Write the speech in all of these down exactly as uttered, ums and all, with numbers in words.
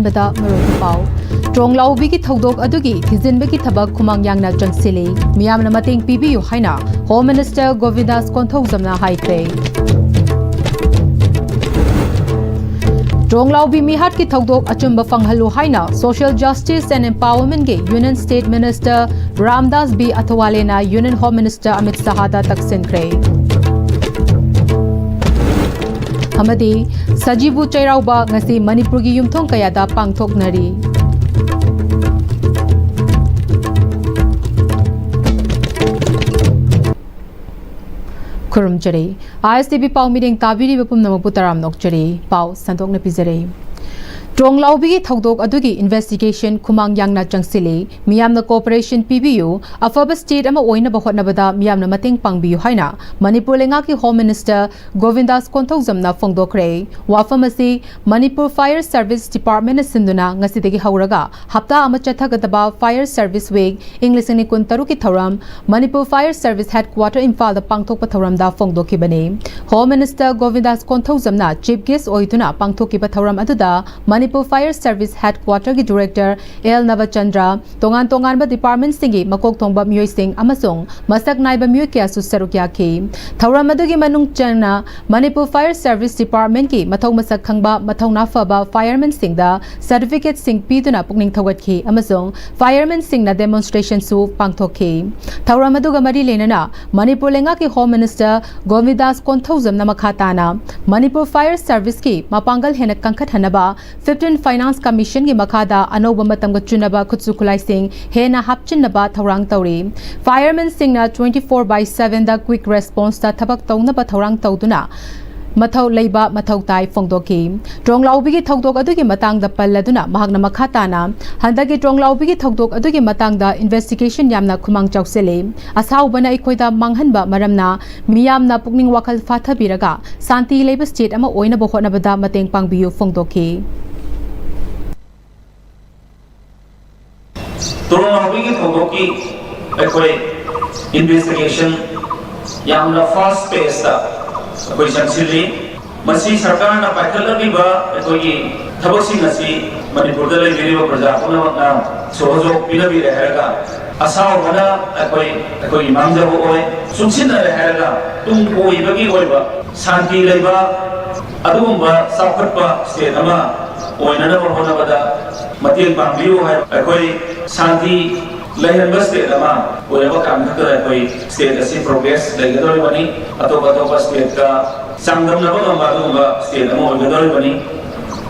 ꯕꯗ ꯃꯔꯨꯑꯣꯏꯕ ꯄꯥꯎ꯫ ꯇ꯭ꯔꯣꯡꯂꯥꯎꯕꯤꯒꯤ ꯊꯧꯗꯣꯛ ꯑꯗꯨꯒꯤ ꯊꯤꯖꯤꯟꯕꯒꯤ ꯊꯕꯛ ꯈꯨꯃꯥꯡ ꯌꯥꯡꯅ ꯆꯪꯁꯤꯜꯂꯤ꯫ ꯃꯤꯌꯥꯝꯅ ꯃꯇꯦꯡ ꯄꯤꯕꯤꯌꯨ ꯍꯥꯏꯅ ꯍꯣꯝ ꯃꯤꯅꯤꯁꯇꯔ ꯒꯣꯕꯤꯟꯗꯥꯁ ꯀꯣꯟꯊꯧꯖꯝꯅ ꯍꯥꯏꯈ꯭ꯔꯦ꯫ ꯇ꯭ꯔꯣꯡꯂꯥꯎꯕꯤ ꯃꯤꯍꯥꯠꯀꯤ ꯊꯧꯗꯣꯛ ꯑꯆꯨꯝꯕ ꯐꯪꯍꯜꯂꯨ ꯍꯥꯏꯅ Social Justice and Empowermentꯀꯤ Union State Minister Ramdas B ꯑꯊꯋꯥꯂꯦꯅ Union Home Minister ꯑꯃꯤꯠ ꯁꯍꯥꯗ ꯇꯛꯁꯤꯟꯈ꯭ꯔꯦ꯫ ꯑꯃꯗꯤ ꯁꯖꯤꯕꯨ ꯆꯩꯔꯥꯎꯕ ꯉꯁꯤ ꯃꯅꯤꯄꯨꯔꯒꯤ ꯌꯨꯝꯊꯣꯡ ꯀꯌꯥꯗ ꯄꯥꯡꯊꯣꯛꯅꯔꯤ꯫ ꯈꯨꯔꯨꯝꯖꯔꯤ꯫ ISTV ꯄꯥꯎ ꯃꯤꯔꯦꯡ ꯇꯥꯕꯤꯔꯤꯕ ꯄꯨꯝꯅꯃꯛꯄꯨ ꯇꯔꯥꯝꯅ ꯑꯣꯛꯆꯔꯤ꯫ ꯄꯥꯎ ꯁꯟꯗꯣꯛꯅ ꯄꯤꯖꯔꯤ꯫ ꯇ꯭ꯔꯣꯡꯂꯥꯎꯕꯤꯒꯤ ꯊꯧꯗꯣꯛ ꯑꯗꯨꯒꯤ investigation ꯈꯨꯃꯥꯡ ꯌꯥꯡꯅ ꯆꯪꯁꯤꯜꯂꯤ꯫ ꯃꯤꯌꯥꯝꯅ cooperation ꯄꯤꯕꯤꯌꯨ꯫ ꯑꯐꯕ state ꯑꯃ ꯑꯣꯏꯅꯕ ꯍꯣꯠꯅꯕꯗ ꯃꯤꯌꯥꯝꯅ ꯃꯇꯦꯡ ꯄꯥꯡꯕꯤꯌꯨ ꯍꯥꯏꯅ ꯃꯅꯤꯄꯨꯔ ꯂꯩꯉꯥꯛꯀꯤ Home Minister ꯒꯣꯕꯤꯟꯗꯥꯁ ꯀꯣꯟꯊꯧꯖꯝꯅ ꯐꯣꯡꯗꯣꯛꯈ꯭ꯔꯦ꯫ ꯋꯥꯐꯝ ꯑꯁꯤ ꯃꯅꯤꯄꯨꯔ Fire Service Departmentꯅ ꯁꯤꯟꯗꯨꯅ ꯉꯁꯤꯗꯒꯤ ꯍꯧꯔꯒ ꯍꯞꯇꯥ ꯑꯃ ꯆꯠꯊꯒꯗꯕ Fire Service Week ꯏꯪ ꯂꯤꯁꯤꯡ ꯑꯅꯤ ꯀꯨꯟꯇꯔꯨꯛꯀꯤ ꯊꯧꯔꯝ ꯃꯅꯤꯄꯨꯔ Fire Service Headquarter ꯏꯝꯐꯥꯜꯗ ꯄꯥꯡꯊꯣꯛꯄ ꯊꯧꯔꯝꯗ ꯐꯣꯡꯗꯣꯛꯈꯤꯕꯅꯤ꯫ Home Minister ꯒꯣꯕꯤꯟꯗꯥꯁ ꯀꯣꯟꯊꯧꯖꯝꯅ chief guest ꯑꯣꯏꯗꯨꯅ ꯄꯥꯡꯊꯣꯛꯈꯤꯕ ꯊꯧꯔꯝ ꯑꯗꯨꯗ ꯃꯅꯤꯄꯨꯔ Fire Service Headquarterꯒꯤ Director ꯑꯦꯜ ꯅꯕꯆꯟꯗ꯭ꯔ, ꯇꯣꯉꯥꯟ ꯇꯣꯉꯥꯟꯕ departmentꯁꯤꯡꯒꯤ ꯃꯀꯣꯛ ꯊꯣꯡꯕ ꯃꯤꯑꯣꯏꯁꯤꯡ ꯑꯃꯁꯨꯡ ꯃꯁꯛ ꯅꯥꯏꯕ ꯃꯤꯑꯣꯏ ꯀꯌꯥꯁꯨ ꯁꯔꯨꯛ ꯌꯥꯈꯤ꯫ ꯊꯧꯔꯝ ꯑꯗꯨꯒꯤ ꯃꯅꯨꯡ ꯆꯟꯅ ꯃꯅꯤꯄꯨꯔ Fire Service Departmentꯀꯤ ꯃꯊꯧ ꯃꯁꯛ ꯈꯪꯕ, ꯃꯊꯧꯅꯥ ꯐꯕ firemanꯁꯤꯡꯗ certificateꯁꯤꯡ ꯄꯤꯗꯨꯅ ꯄꯨꯛꯅꯤꯡ ꯊꯧꯒꯠꯈꯤ ꯑꯃꯁꯨꯡ firemanꯁꯤꯡꯅ demonstrationꯁꯨ ꯄꯥꯡꯊꯣꯛꯈꯤ꯫ ꯊꯧꯔꯝ ꯑꯗꯨꯒ ꯃꯔꯤ ꯂꯩꯅꯅ ꯃꯅꯤꯄꯨꯔ ꯂꯩꯉꯥꯛꯀꯤ Home Minister ꯒꯣꯕꯤꯟꯗꯥꯁ ꯀꯣꯟꯊꯧꯖꯝꯅ ꯃꯈꯥ ꯇꯥꯅ ꯃꯅꯤꯄꯨꯔ Fire Serviceꯀꯤ ꯃꯄꯥꯡꯒꯜ ꯍꯦꯟꯅ ꯀꯟꯈꯠꯍꯟꯅꯕ fifteen Finance Commissionꯒꯤ ꯃꯈꯥꯗ ꯑꯅꯧꯕ ꯃꯇꯝꯒ ꯆꯨꯅꯕ ꯈꯨꯠꯁꯨ ꯈꯨꯠꯂꯥꯏꯁꯤꯡ ꯍꯦꯟꯅ ꯍꯥꯞꯆꯤꯟꯅꯕ ꯊꯧꯔꯥꯡ ꯇꯧꯔꯤ꯫ Firemanꯁꯤꯡꯅ twenty four by sevenꯗ quick responseꯇ ꯊꯕꯛ ꯇꯧꯅꯕ ꯊꯧꯔꯥꯡ ꯇꯧꯗꯨꯅ ꯃꯊꯧ ꯂꯩꯕ ꯃꯊꯧ ꯇꯥꯏ ꯐꯣꯡꯗꯣꯛꯈꯤ꯫ ꯇ꯭ꯔꯣꯡꯂꯥꯎꯕꯤꯒꯤ ꯊꯧꯗꯣꯛ ꯑꯗꯨꯒꯤ ꯃꯇꯥꯡꯗ ꯄꯜꯂꯗꯨꯅ ꯃꯍꯥꯛꯅ ꯃꯈꯥ ꯇꯥꯅ, ꯍꯟꯗꯛꯀꯤ ꯇ꯭ꯔꯣꯡꯂꯥꯎꯕꯤꯒꯤ ꯊꯧꯗꯣꯛ ꯑꯗꯨꯒꯤ ꯃꯇꯥꯡꯗ investigation ꯌꯥꯝꯅ ꯈꯨꯃꯥꯡ ꯆꯥꯎꯁꯤꯜꯂꯤ꯫ ꯑꯁꯥꯎꯕꯅ ꯑꯩꯈꯣꯏꯗ ꯃꯥꯡꯍꯟꯕ ꯃꯔꯝꯅ ꯃꯤꯌꯥꯝꯅ ꯄꯨꯛꯅꯤꯡ ꯋꯥꯈꯜ ꯐꯥꯊꯕꯤꯔꯒ ꯁꯥꯟꯇꯤ ꯂꯩꯕ state ꯑꯃ ꯑꯣꯏꯅꯕ ꯍꯣꯠꯅꯕꯗ ꯃꯇꯦꯡ ꯄꯥꯡꯕꯤꯌꯨ ꯐꯣꯡꯗꯣꯛꯈꯤ꯫ ꯇ꯭ꯔꯣꯡꯂꯥꯎꯕꯤꯒꯤ ꯊꯧꯗꯣꯛꯀꯤ ꯑꯩꯈꯣꯏ investigation ꯌꯥꯝꯅ fast paceꯇ ꯑꯩꯈꯣꯏ ꯆꯪꯁꯤꯜꯂꯤ꯫ ꯃꯁꯤ ꯁꯔꯀꯥꯔꯅ ꯄꯥꯏꯈꯠꯂꯛꯂꯤꯕ ꯑꯩꯈꯣꯏꯒꯤ ꯊꯕꯛꯁꯤꯡ ꯑꯁꯤ ꯃꯅꯤꯄꯨꯔꯗ ꯂꯩꯕꯤꯔꯤꯕ ꯄ꯭ꯔꯖꯥ ꯄꯨꯝꯅꯃꯛꯅ ꯁꯍꯣꯖꯣꯛ ꯄꯤꯅꯕꯤꯔꯦ ꯍꯥꯏꯔꯒ, ꯑꯁꯥꯎꯕꯅ ꯑꯩꯈꯣꯏ, ꯑꯩꯈꯣꯏꯒꯤ ꯃꯥꯡꯖꯕ ꯑꯣꯏ꯫ ꯆꯨꯡꯁꯤꯟꯅꯔꯦ ꯍꯥꯏꯔꯒ ꯇꯨꯡ ꯀꯣꯏꯕꯒꯤ ꯑꯣꯏꯕ ꯁꯥꯟꯇꯤ ꯂꯩꯕ ꯑꯗꯨꯒꯨꯝꯕ ꯆꯥꯎꯈꯠꯄ state ꯑꯃ ꯑꯣꯏꯅꯅꯕ ꯍꯣꯠꯅꯕꯗ ꯃꯇꯦꯡ ꯄꯥꯡꯕꯤꯌꯨ ꯍꯥꯏꯕ꯫ ꯑꯩꯈꯣꯏ ꯁꯥꯟꯇꯤ ꯂꯩꯍꯟꯕ state ꯑꯃ ꯑꯣꯏꯔꯕ ꯀꯥꯟ ꯈꯛꯇꯗ ꯑꯩꯈꯣꯏ state ꯑꯁꯤ progress ꯂꯩꯒꯗꯧꯔꯤꯕꯅꯤ꯫ ꯑꯇꯣꯞ ꯑꯇꯣꯞꯄ stateꯀ ꯆꯥꯡꯗꯝꯅꯕ ꯉꯝꯕ ꯑꯗꯨꯒꯨꯝꯕ state ꯑꯃ ꯑꯣꯏꯒꯗꯧꯔꯤꯕꯅꯤ꯫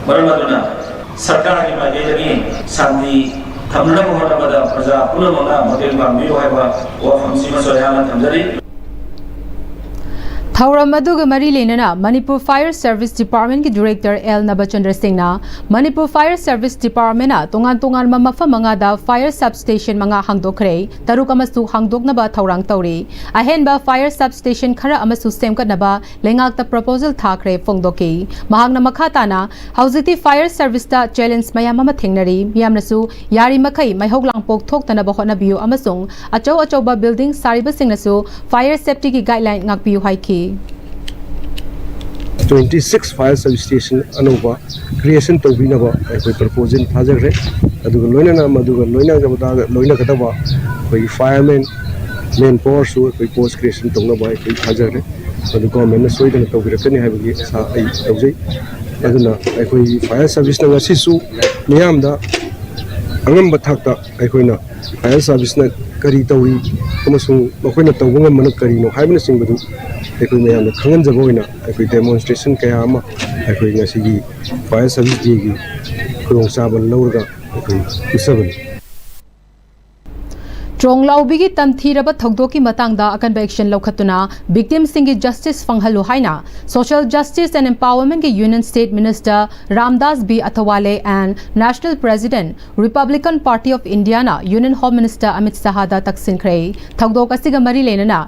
ꯃꯔꯝ ꯑꯗꯨꯅ ꯁꯔꯀꯥꯔꯒꯤ ꯃꯥꯏꯀꯩꯗꯒꯤ ꯁꯥꯟꯇꯤ ꯊꯝꯅꯅꯕ ꯍꯣꯠꯅꯕꯗ ꯄ꯭ꯔꯖꯥ ꯄꯨꯝꯅꯃꯛꯅ ꯃꯇꯦꯡ ꯄꯥꯡꯕꯤꯌꯨ ꯍꯥꯏꯕ ꯋꯥꯐꯝꯁꯤꯃꯁꯨ ꯑꯩꯍꯥꯛꯅ ꯊꯝꯖꯔꯤ꯫ ꯊꯧꯔꯝ ꯑꯗꯨꯒ ꯃꯔꯤ ꯂꯩꯅꯅ ꯃꯅꯤꯄꯨꯔ Fire Service Departmentꯀꯤ Director ꯑꯦꯜ ꯅꯕꯆꯟꯗ꯭ꯔ ꯁꯤꯡꯅ ꯃꯅꯤꯄꯨꯔ Fire Service Departmentꯅ ꯇꯣꯉꯥꯟ ꯇꯣꯉꯥꯟꯕ ꯃꯐꯝ ꯃꯉꯥꯗ fire substation ꯃꯉꯥ ꯍꯥꯡꯗꯣꯛꯈ꯭ꯔꯦ꯫ ꯇꯔꯨꯛ ꯑꯃꯁꯨ ꯍꯥꯡꯗꯣꯛꯅꯕ ꯊꯧꯔꯥꯡ ꯇꯧꯔꯤ꯫ ꯑꯍꯦꯟꯕ fire substation ꯈꯔ ꯑꯃꯁꯨ ꯁꯦꯝꯒꯠꯅꯕ ꯂꯩꯉꯥꯛꯇ proposal ꯊꯥꯈ꯭ꯔꯦ ꯐꯣꯡꯗꯣꯛꯈꯤ꯫ ꯃꯍꯥꯛꯅ ꯃꯈꯥ ꯇꯥꯅ ꯍꯧꯖꯤꯛꯇꯤ fire serviceꯇ challenge ꯃꯌꯥꯝ ꯑꯃ ꯊꯦꯡꯅꯔꯤ꯫ ꯃꯤꯌꯥꯝꯅꯁꯨ ꯌꯥꯔꯤꯃꯈꯩ ꯃꯩꯍꯧ ꯂꯥꯡꯄꯣꯛ ꯊꯣꯛꯇꯅꯕ ꯍꯣꯠꯅꯕꯤꯌꯨ ꯑꯃꯁꯨꯡ ꯑꯆꯧ ꯑꯆꯧꯕ building ꯁꯥꯔꯤꯕꯁꯤꯡꯅꯁꯨ fire safetyꯒꯤ guideline ꯉꯥꯛꯄꯤꯌꯨ ꯍꯥꯏꯈꯤ꯫ Twenty six fire substation ꯑꯅꯧꯕ creation ꯇꯧꯕꯤꯅꯕ ꯑꯩꯈꯣꯏ proposal ꯊꯥꯖꯈ꯭ꯔꯦ꯫ ꯑꯗꯨꯒ ꯂꯣꯏꯅꯅ ꯃꯗꯨꯒ ꯂꯣꯏꯅꯒꯗꯕ, ꯂꯣꯏꯅꯒꯗꯕ ꯑꯩꯈꯣꯏꯒꯤ fireman manpowerꯁꯨ ꯑꯩꯈꯣꯏ post creation ꯇꯧꯅꯕ ꯑꯩꯈꯣꯏ ꯊꯥꯖꯈ꯭ꯔꯦ꯫ ꯃꯗꯨ governmentꯅ ꯁꯣꯏꯗꯅ ꯇꯧꯕꯤꯔꯛꯀꯅꯤ ꯍꯥꯏꯕꯒꯤ ꯑꯁꯥ ꯑꯩ ꯇꯧꯖꯩ꯫ ꯑꯗꯨꯅ ꯑꯩꯈꯣꯏꯒꯤ fire serviceꯅ ꯉꯁꯤꯁꯨ ꯃꯤꯌꯥꯝꯗ ꯑꯉꯝꯕ ꯊꯥꯛꯇ ꯑꯩꯈꯣꯏꯅ fire serviceꯅ ꯀꯔꯤ ꯇꯧꯔꯤ ꯑꯃꯁꯨꯡ ꯃꯈꯣꯏꯅ ꯇꯧꯕ ꯉꯝꯕꯅ ꯀꯔꯤꯅꯣ ꯍꯥꯏꯕꯅꯆꯤꯡꯕꯗꯨ ꯑꯩꯈꯣꯏ ꯃꯌꯥꯝꯗ ꯈꯪꯍꯟꯖꯕ ꯑꯣꯏꯅ ꯑꯩꯈꯣꯏ demonstration ꯀꯌꯥ ꯑꯃ ꯑꯩꯈꯣꯏ ꯉꯁꯤꯒꯤ fire service dayꯒꯤ ꯈꯨꯗꯣꯡꯆꯥꯕ ꯂꯧꯔꯒ ꯑꯩꯈꯣꯏ ꯎꯠꯆꯕꯅꯤ꯫ ꯇ꯭ꯔꯣꯡꯂꯥꯎꯕꯤꯒꯤ ꯇꯝꯊꯤꯔꯕ ꯊꯧꯗꯣꯛꯀꯤ ꯃꯇꯥꯡꯗ ꯑꯀꯟꯕ action ꯂꯧꯈꯠꯇꯨꯅ victimꯁꯤꯡꯒꯤ justice ꯐꯪꯍꯜꯂꯨ ꯍꯥꯏꯅ Social Justice and Empowermentꯀꯤ Union State Minister Ramdas B Athawale and National President Republican Party of Indiaꯅ Union Home Minister Amit Shahꯗ ꯇꯛꯁꯤꯟꯈ꯭ꯔꯦ꯫ ꯊꯧꯗꯣꯛ ꯑꯁꯤꯒ ꯃꯔꯤ ꯂꯩꯅꯅ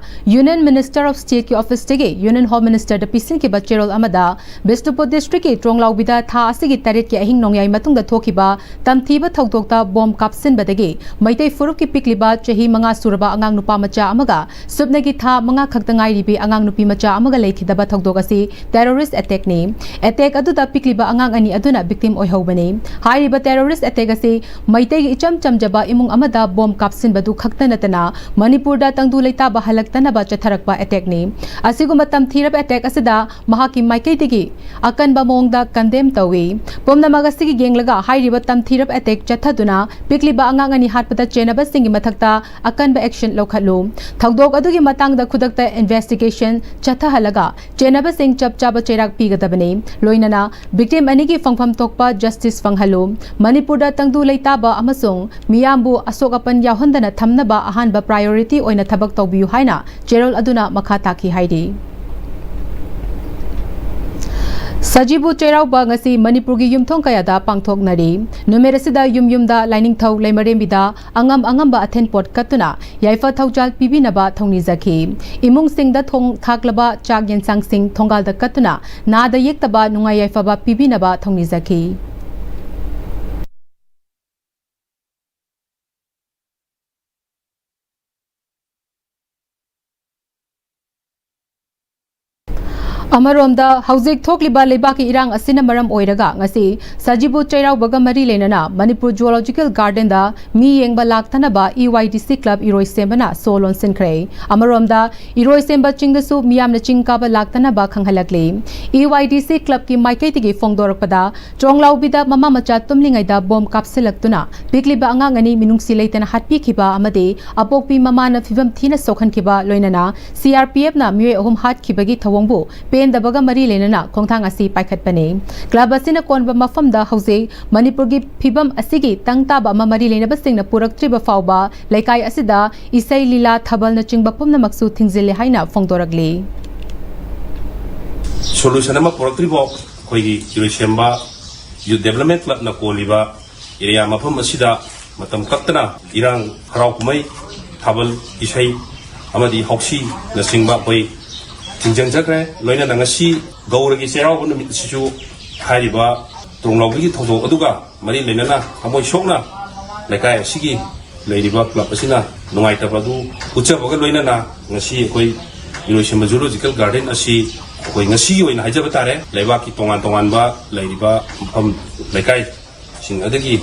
Union Minister of Stateꯀꯤ officeꯇꯒꯤ Union Home Ministerꯗ ꯄꯤꯁꯤꯟꯈꯤꯕ ꯆꯦꯔꯣꯜ ꯑꯃꯗ ꯕꯤꯁꯅꯨꯄꯨꯔ districtꯀꯤ ꯇ꯭ꯔꯣꯡꯂꯥꯎꯕꯤꯗ ꯊꯥ ꯑꯁꯤꯒꯤ ꯇꯔꯦꯠꯀꯤ ꯑꯍꯤꯡ ꯅꯣꯡꯌꯥꯏ ꯃꯇꯨꯡꯗ ꯊꯣꯛꯈꯤꯕ ꯇꯝꯊꯤꯕ ꯊꯧꯗꯣꯛꯇ bomb ꯀꯥꯞꯁꯤꯟꯕꯗꯒꯤ ꯃꯩꯇꯩ ꯐꯨꯔꯨꯞꯀꯤ ꯄꯤꯛꯂꯤꯕ ꯆꯍꯤ ꯃꯉꯥ ꯁꯨꯔꯕ ꯑꯉꯥꯡ ꯅꯨꯄꯥ ꯃꯆꯥ ꯑꯃꯒ ꯁꯨꯞꯅꯒꯤ ꯊꯥ ꯃꯉꯥ ꯈꯛꯇ ꯉꯥꯏꯔꯤꯕꯤ ꯑꯉꯥꯡ ꯅꯨꯄꯤ ꯃꯆꯥ ꯑꯃꯒ ꯂꯩꯈꯤꯗꯕ ꯊꯧꯗꯣꯛ ꯑꯁꯤ terrorist attackꯅꯤ꯫ Attack ꯑꯗꯨꯗ ꯄꯤꯛꯂꯤꯕ ꯑꯉꯥꯡ ꯑꯅꯤ ꯑꯗꯨꯅ victim ꯑꯣꯏꯍꯧꯕꯅꯤ꯫ ꯍꯥꯏꯔꯤꯕ terrorist attack ꯑꯁꯤ ꯃꯩꯇꯩꯒꯤ ꯏꯆꯝ ꯆꯝꯖꯕ ꯏꯃꯨꯡ ꯑꯃꯗ bomb ꯀꯥꯞꯁꯤꯟꯕꯗꯨ ꯈꯛꯇ ꯅꯠꯇꯅ ꯃꯅꯤꯄꯨꯔꯗ ꯇꯪꯗꯨ ꯂꯩꯇꯥꯕ ꯍꯜꯂꯛꯇꯅꯕ ꯆꯠꯊꯔꯛꯄ attackꯅꯤ꯫ ꯑꯁꯤꯒꯨꯝꯕ ꯇꯝꯊꯤꯔꯕ attack ꯑꯁꯤꯗ ꯃꯍꯥꯛꯀꯤ ꯃꯥꯏꯀꯩꯗꯒꯤ ꯑꯀꯟꯕ ꯃꯑꯣꯡꯗ condemn ꯇꯧꯏ꯫ ꯄꯨꯝꯅꯃꯛ ꯑꯁꯤꯒꯤ ꯌꯦꯡꯂꯒ ꯍꯥꯏꯔꯤꯕ ꯇꯝꯊꯤꯔꯕ attack ꯆꯠꯊꯗꯨꯅ ꯄꯤꯛꯂꯤꯕ ꯑꯉꯥꯡ ꯑꯅꯤ ꯍꯥꯠꯄꯗ ꯆꯦꯟꯅꯕꯁꯤꯡꯒꯤ ꯃꯊꯛꯇ ꯑꯀꯟꯕ action ꯂꯧꯈꯠꯂꯨ꯫ ꯊꯧꯗꯣꯛ ꯑꯗꯨꯒꯤ ꯃꯇꯥꯡꯗ ꯈꯨꯗꯛꯇ investigation ꯆꯠꯊꯍꯜꯂꯒ ꯆꯦꯟꯅꯕꯁꯤꯡ ꯆꯞ ꯆꯥꯕ ꯆꯩꯔꯥꯛ ꯄꯤꯒꯗꯕꯅꯤ꯫ ꯂꯣꯏꯅꯅ victim ꯑꯅꯤꯒꯤ ꯐꯪꯐꯝ ꯊꯣꯛꯄ justice ꯐꯪꯍꯜꯂꯨ꯫ ꯃꯅꯤꯄꯨꯔꯗ ꯇꯪꯗꯨ ꯂꯩꯇꯥꯕ ꯑꯃꯁꯨꯡ ꯃꯤꯌꯥꯝꯕꯨ ꯑꯁꯣꯛ ꯑꯄꯟ ꯌꯥꯎꯍꯟꯗꯅ ꯊꯝꯅꯕ ꯑꯍꯥꯟꯕ priority ꯑꯣꯏꯅ ꯊꯕꯛ ꯇꯧꯕꯤꯌꯨ ꯍꯥꯏꯅ ꯆꯦꯔꯣꯜ ꯑꯗꯨꯅ ꯃꯈꯥ ꯇꯥꯈꯤ ꯍꯥꯏꯔꯤ꯫ ꯁꯖꯤꯕꯨ ꯆꯩꯔꯥꯎꯕ ꯉꯁꯤ ꯃꯅꯤꯄꯨꯔꯒꯤ ꯌꯨꯝꯊꯣꯡ ꯀꯌꯥꯗ ꯄꯥꯡꯊꯣꯛꯅꯔꯤ꯫ ꯅꯨꯃꯤꯠ ꯑꯁꯤꯗ ꯌꯨꯝ ꯌꯨꯝꯗ ꯂꯥꯏꯅꯤꯡꯊꯧ ꯂꯩꯃꯔꯦꯝꯕꯤꯗ ꯑꯉꯝ ꯑꯉꯝꯕ ꯑꯊꯦꯟ ꯄꯣꯠ ꯀꯠꯇꯨꯅ ꯌꯥꯏꯐ ꯊꯧꯖꯥꯜ ꯄꯤꯕꯤꯅꯕ ꯊꯧꯅꯤꯖꯈꯤ꯫ ꯏꯃꯨꯡꯁꯤꯡꯗ ꯊꯣꯡ ꯊꯥꯛꯂꯕ ꯆꯥꯛ ꯌꯦꯟꯁꯥꯡꯁꯤꯡ ꯊꯣꯡꯒꯥꯜꯗ ꯀꯠꯇꯨꯅ ꯅꯥꯗ ꯌꯦꯛꯇꯕ ꯅꯨꯡꯉꯥꯏ ꯌꯥꯏꯐꯕ ꯄꯤꯕꯤꯅꯕ ꯊꯧꯅꯤꯖꯈꯤ꯫ ꯑꯃꯔꯣꯝꯗ, ꯍꯧꯖꯤꯛ ꯊꯣꯛꯂꯤꯕ ꯂꯩꯕꯥꯛꯀꯤ ꯏꯔꯥꯡ ꯑꯁꯤꯅ ꯃꯔꯝ ꯑꯣꯏꯔꯒ ꯉꯁꯤ ꯁꯖꯤꯕꯨ ꯆꯩꯔꯥꯎꯕꯒ ꯃꯔꯤ ꯂꯩꯅꯅ ꯃꯅꯤꯄꯨꯔ Zoological Gardenꯗ ꯃꯤ ꯌꯦꯡꯕ ꯂꯥꯛꯇꯅꯕ E Y D C Club ꯏꯔꯣꯏꯁꯦꯝꯕꯅ ꯁꯣ ꯂꯣꯟꯁꯤꯟꯈ꯭ꯔꯦ꯫ ꯑꯃꯔꯣꯝꯗ, ꯏꯔꯣꯏꯁꯦꯝꯕ ꯆꯤꯡꯗꯁꯨ ꯃꯤꯌꯥꯝꯅ ꯆꯤꯡ ꯀꯥꯕ ꯂꯥꯛꯇꯅꯕ ꯈꯪꯍꯜꯂꯛꯂꯤ꯫ E Y D C Clubꯀꯤ ꯃꯥꯏꯀꯩꯗꯒꯤ ꯐꯣꯡꯗꯣꯔꯛꯄꯗ, ꯇ꯭ꯔꯣꯡꯂꯥꯎꯕꯤꯗ ꯃꯃꯥ ꯃꯆꯥ ꯇꯨꯝꯂꯤꯉꯩꯗ ꯕꯣꯝ ꯀꯥꯞꯁꯤꯜꯂꯛꯇꯨꯅ ꯄꯤꯛꯂꯤꯕ ꯑꯉꯥꯡ ꯑꯅꯤ ꯃꯤꯅꯨꯡꯁꯤ ꯂꯩꯇꯅ ꯍꯥꯠꯄꯤꯈꯤꯕ ꯑꯃꯗꯤ ꯑꯄꯣꯛꯄꯤ ꯃꯃꯥꯅ ꯐꯤꯕꯝ ꯊꯤꯅ ꯁꯣꯛꯍꯟꯈꯤꯕ, ꯂꯣꯏꯅꯅ C R P Fꯅ ꯃꯤꯑꯣꯏ ꯑꯍꯨꯝ ꯍꯥꯠꯈꯤꯕꯒꯤ ꯊꯧꯑꯣꯡꯕꯨ ꯄꯦꯟꯗꯕꯒ ꯃꯔꯤ ꯂꯩꯅꯅ ꯈꯣꯡꯊꯥꯡ ꯑꯁꯤ ꯄꯥꯏꯈꯠꯄꯅꯤ꯫ Club ꯑꯁꯤꯅ ꯀꯣꯟꯕ ꯃꯐꯝꯗ ꯍꯧꯖꯤꯛ ꯃꯅꯤꯄꯨꯔꯒꯤ ꯐꯤꯕꯝ ꯑꯁꯤꯒꯤ ꯇꯪ ꯇꯥꯕ ꯑꯃ ꯃꯔꯤ ꯂꯩꯅꯕꯁꯤꯡꯅ ꯄꯨꯔꯛꯇ꯭ꯔꯤꯕ ꯐꯥꯎꯕ ꯂꯩꯀꯥꯏ ꯑꯁꯤꯗ ꯏꯁꯩ, ꯂꯤꯂꯥ, ꯊꯥꯕꯜꯅꯆꯤꯡꯕ ꯄꯨꯝꯅꯃꯛꯁꯨ ꯊꯤꯡꯖꯤꯜꯂꯦ ꯍꯥꯏꯅ ꯐꯣꯡꯗꯣꯔꯛꯂꯤ꯫ Solution ꯑꯃ ꯄꯨꯔꯛꯇ꯭ꯔꯤꯐꯥꯎ ꯑꯩꯈꯣꯏꯒꯤ ꯏꯔꯣꯏꯁꯦꯝꯕ Youth Development Clubꯅ ꯀꯣꯜꯂꯤꯕ area ꯃꯐꯝ ꯑꯁꯤꯗ ꯃꯇꯝ ꯀꯛꯇꯅ ꯏꯔꯥꯡ, ꯍꯔꯥꯎ ꯀꯨꯝꯍꯩ, ꯊꯥꯕꯜ, ꯏꯁꯩ ꯑꯃꯗꯤ ꯍꯥꯎꯁꯤꯅꯆꯤꯡꯕ ꯑꯩꯈꯣꯏ ꯊꯤꯡꯖꯤꯟꯖꯈ꯭ꯔꯦ꯫ ꯂꯣꯏꯅꯅ ꯉꯁꯤ ꯒꯧꯔꯒꯤ ꯆꯩꯔꯥꯎꯕ ꯅꯨꯃꯤꯠ ꯑꯁꯤꯁꯨ ꯍꯥꯏꯔꯤꯕ ꯇ꯭ꯔꯣꯡꯂꯥꯎꯕꯤꯒꯤ ꯊꯧꯗꯣꯛ ꯑꯗꯨꯒ ꯃꯔꯤ ꯂꯩꯅꯅ ꯊꯃꯣꯏ ꯁꯣꯛꯅ ꯂꯩꯀꯥꯏ ꯑꯁꯤꯒꯤ ꯂꯩꯔꯤꯕ ꯀ꯭ꯂꯕ ꯑꯁꯤꯅ ꯅꯨꯡꯉꯥꯏꯇꯕ ꯑꯗꯨ ꯎꯠꯆꯕꯒ ꯂꯣꯏꯅꯅ ꯉꯁꯤ ꯑꯩꯈꯣꯏ ꯏꯔꯣꯏꯁꯦꯝꯕ ꯖꯨꯂꯣꯖꯤꯀꯦꯜ ꯒꯥꯔꯗꯦꯟ ꯑꯁꯤ ꯑꯩꯈꯣꯏ ꯉꯁꯤꯒꯤ ꯑꯣꯏꯅ ꯍꯥꯏꯖꯕ ꯇꯥꯔꯦ, ꯂꯩꯕꯥꯛꯀꯤ ꯇꯣꯉꯥꯟ ꯇꯣꯉꯥꯟꯕ ꯂꯩꯔꯤꯕ ꯃꯐꯝ ꯂꯩꯀꯥꯏꯁꯤꯡ ꯑꯗꯒꯤ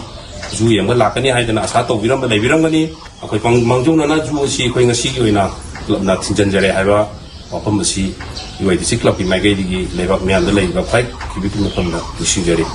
ꯖꯨ ꯌꯦꯡꯕ ꯂꯥꯛꯀꯅꯤ ꯍꯥꯏꯗꯅ ꯑꯁꯥ ꯇꯧꯕꯤꯔꯝꯕ ꯂꯩꯕꯤꯔꯝꯒꯅꯤ꯫ ꯑꯩꯈꯣꯏ ꯄꯥꯡ-, ꯃꯥꯡꯖꯧꯅꯅ ꯖꯨ ꯑꯁꯤ ꯑꯩꯈꯣꯏ ꯉꯁꯤꯒꯤ ꯑꯣꯏꯅ ꯀ꯭ꯂꯕꯅ ꯊꯤꯡꯖꯤꯟꯖꯔꯦ ꯍꯥꯏꯕ ꯋꯥꯐꯝ ꯑꯁꯤ ꯌꯨ ꯑꯥꯏ ꯗꯤ ꯁꯤ ꯀ꯭ꯂꯕꯀꯤ ꯃꯥꯏꯀꯩꯗꯒꯤ ꯂꯩꯕꯥꯛ ꯃꯤꯌꯥꯝꯗ ꯂꯩꯔꯤꯕ ꯈ꯭ꯋꯥꯏ ꯈꯤꯕꯤꯛꯀꯤ ꯃꯐꯝꯗ ꯅꯤꯡꯁꯤꯡꯖꯔꯤ꯫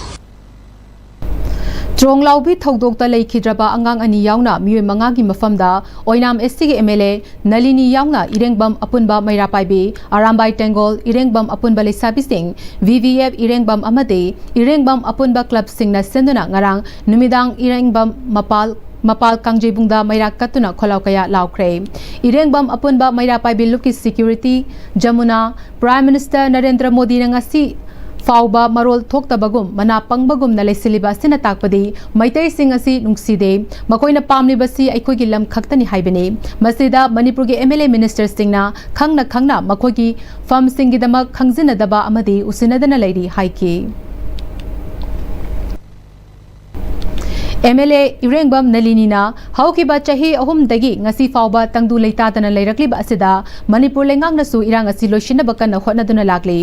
ꯇ꯭ꯔꯣꯡꯂꯥꯎꯕꯤ ꯊꯧꯗꯣꯛꯇ ꯂꯩꯈꯤꯗ꯭ꯔꯕ ꯑꯉꯥꯡ ꯑꯅꯤ ꯌꯥꯎꯅ ꯃꯤꯑꯣꯏ ꯃꯉꯥꯒꯤ ꯃꯐꯝꯗ ꯑꯣꯏꯅꯥꯝ ꯑꯦꯁ ꯇꯤꯒꯤ ꯑꯦꯝ ꯑꯦꯜ ꯑꯦ ꯅꯂꯤꯅꯤ ꯌꯥꯎꯅ ꯏꯔꯦꯡꯕꯝ ꯑꯄꯨꯟꯕ ꯃꯩꯔꯥ ꯄꯥꯏꯕꯤ, ꯑꯔꯥꯝꯕꯥꯏ ꯇꯦꯡꯒꯣꯜ, ꯏꯔꯦꯡꯕꯝ ꯑꯄꯨꯟꯕ ꯂꯩꯁꯥꯕꯤꯁꯤꯡ, ꯚꯤ ꯚꯤ ꯑꯦꯐ ꯏꯔꯦꯡꯕꯝ ꯑꯃꯗꯤ ꯏꯔꯦꯡꯕꯝ ꯑꯄꯨꯟꯕ ꯀ꯭ꯂꯕꯁꯤꯡꯅ ꯁꯤꯟꯗꯨꯅ ꯉꯔꯥꯡ ꯅꯨꯃꯤꯗꯥꯡ ꯏꯔꯦꯡꯕꯝ ꯃꯄꯥꯜ, ꯃꯄꯥꯜ ꯀꯥꯡꯖꯩꯕꯨꯡꯗ ꯃꯩꯔꯥ ꯀꯠꯇꯨꯅ ꯈꯣꯜꯂꯥꯎ ꯀꯌꯥ ꯂꯥꯎꯈ꯭ꯔꯦ꯫ ꯏꯔꯦꯡꯕꯝ ꯑꯄꯨꯟꯕ ꯃꯩꯔꯥ ꯄꯥꯏꯕꯤ ꯂꯨꯞꯀꯤ security Yamuna, prime minister Narendra ꯃꯣꯗꯤꯅ ꯉꯁꯤ ꯐꯥꯎꯕ ꯃꯔꯣꯜ ꯊꯣꯛꯇꯕꯒꯨꯝ, ꯃꯅꯥ ꯄꯪꯕꯒꯨꯝꯅ ꯂꯩꯁꯤꯜꯂꯤꯕ ꯑꯁꯤꯅ ꯇꯥꯛꯄꯗꯤ ꯃꯩꯇꯩꯁꯤꯡ ꯑꯁꯤ ꯅꯨꯡꯁꯤꯗꯦ꯫ ꯃꯈꯣꯏꯅ ꯄꯥꯝꯂꯤꯕꯁꯤ ꯑꯩꯈꯣꯏꯒꯤ ꯂꯝ ꯈꯛꯇꯅꯤ ꯍꯥꯏꯕꯅꯤ꯫ ꯃꯁꯤꯗ ꯃꯅꯤꯄꯨꯔꯒꯤ ꯑꯦꯝ ꯑꯦꯜ ꯑꯦ ꯃꯤꯅꯤꯁꯇꯔꯁꯤꯡꯅ ꯈꯪꯅ ꯈꯪꯅ ꯃꯈꯣꯏꯒꯤ ꯐꯝꯁꯤꯡꯒꯤꯗꯃꯛ ꯈꯪꯖꯤꯟꯅꯗꯕ ꯑꯃꯗꯤ ꯎꯁꯤꯟꯅꯗꯅ ꯂꯩꯔꯤ ꯍꯥꯏꯈꯤ꯫ ꯑꯦꯝ ꯑꯦꯜ ꯑꯦ ꯏꯔꯦꯡꯕꯝ ꯅꯂꯤꯅꯤꯅ ꯍꯧꯈꯤꯕ ꯆꯍꯤ ꯑꯍꯨꯝꯗꯒꯤ ꯉꯁꯤ ꯐꯥꯎꯕ ꯇꯪꯗꯨ ꯂꯩꯇꯥꯗꯅ ꯂꯩꯔꯛꯂꯤꯕ ꯑꯁꯤꯗ ꯃꯅꯤꯄꯨꯔ ꯂꯩꯉꯥꯛꯅꯁꯨ ꯏꯔꯥꯡ ꯑꯁꯤ ꯂꯣꯏꯁꯤꯟꯅꯕ ꯀꯟꯅ ꯍꯣꯠꯅꯗꯨꯅ ꯂꯥꯛꯂꯤ꯫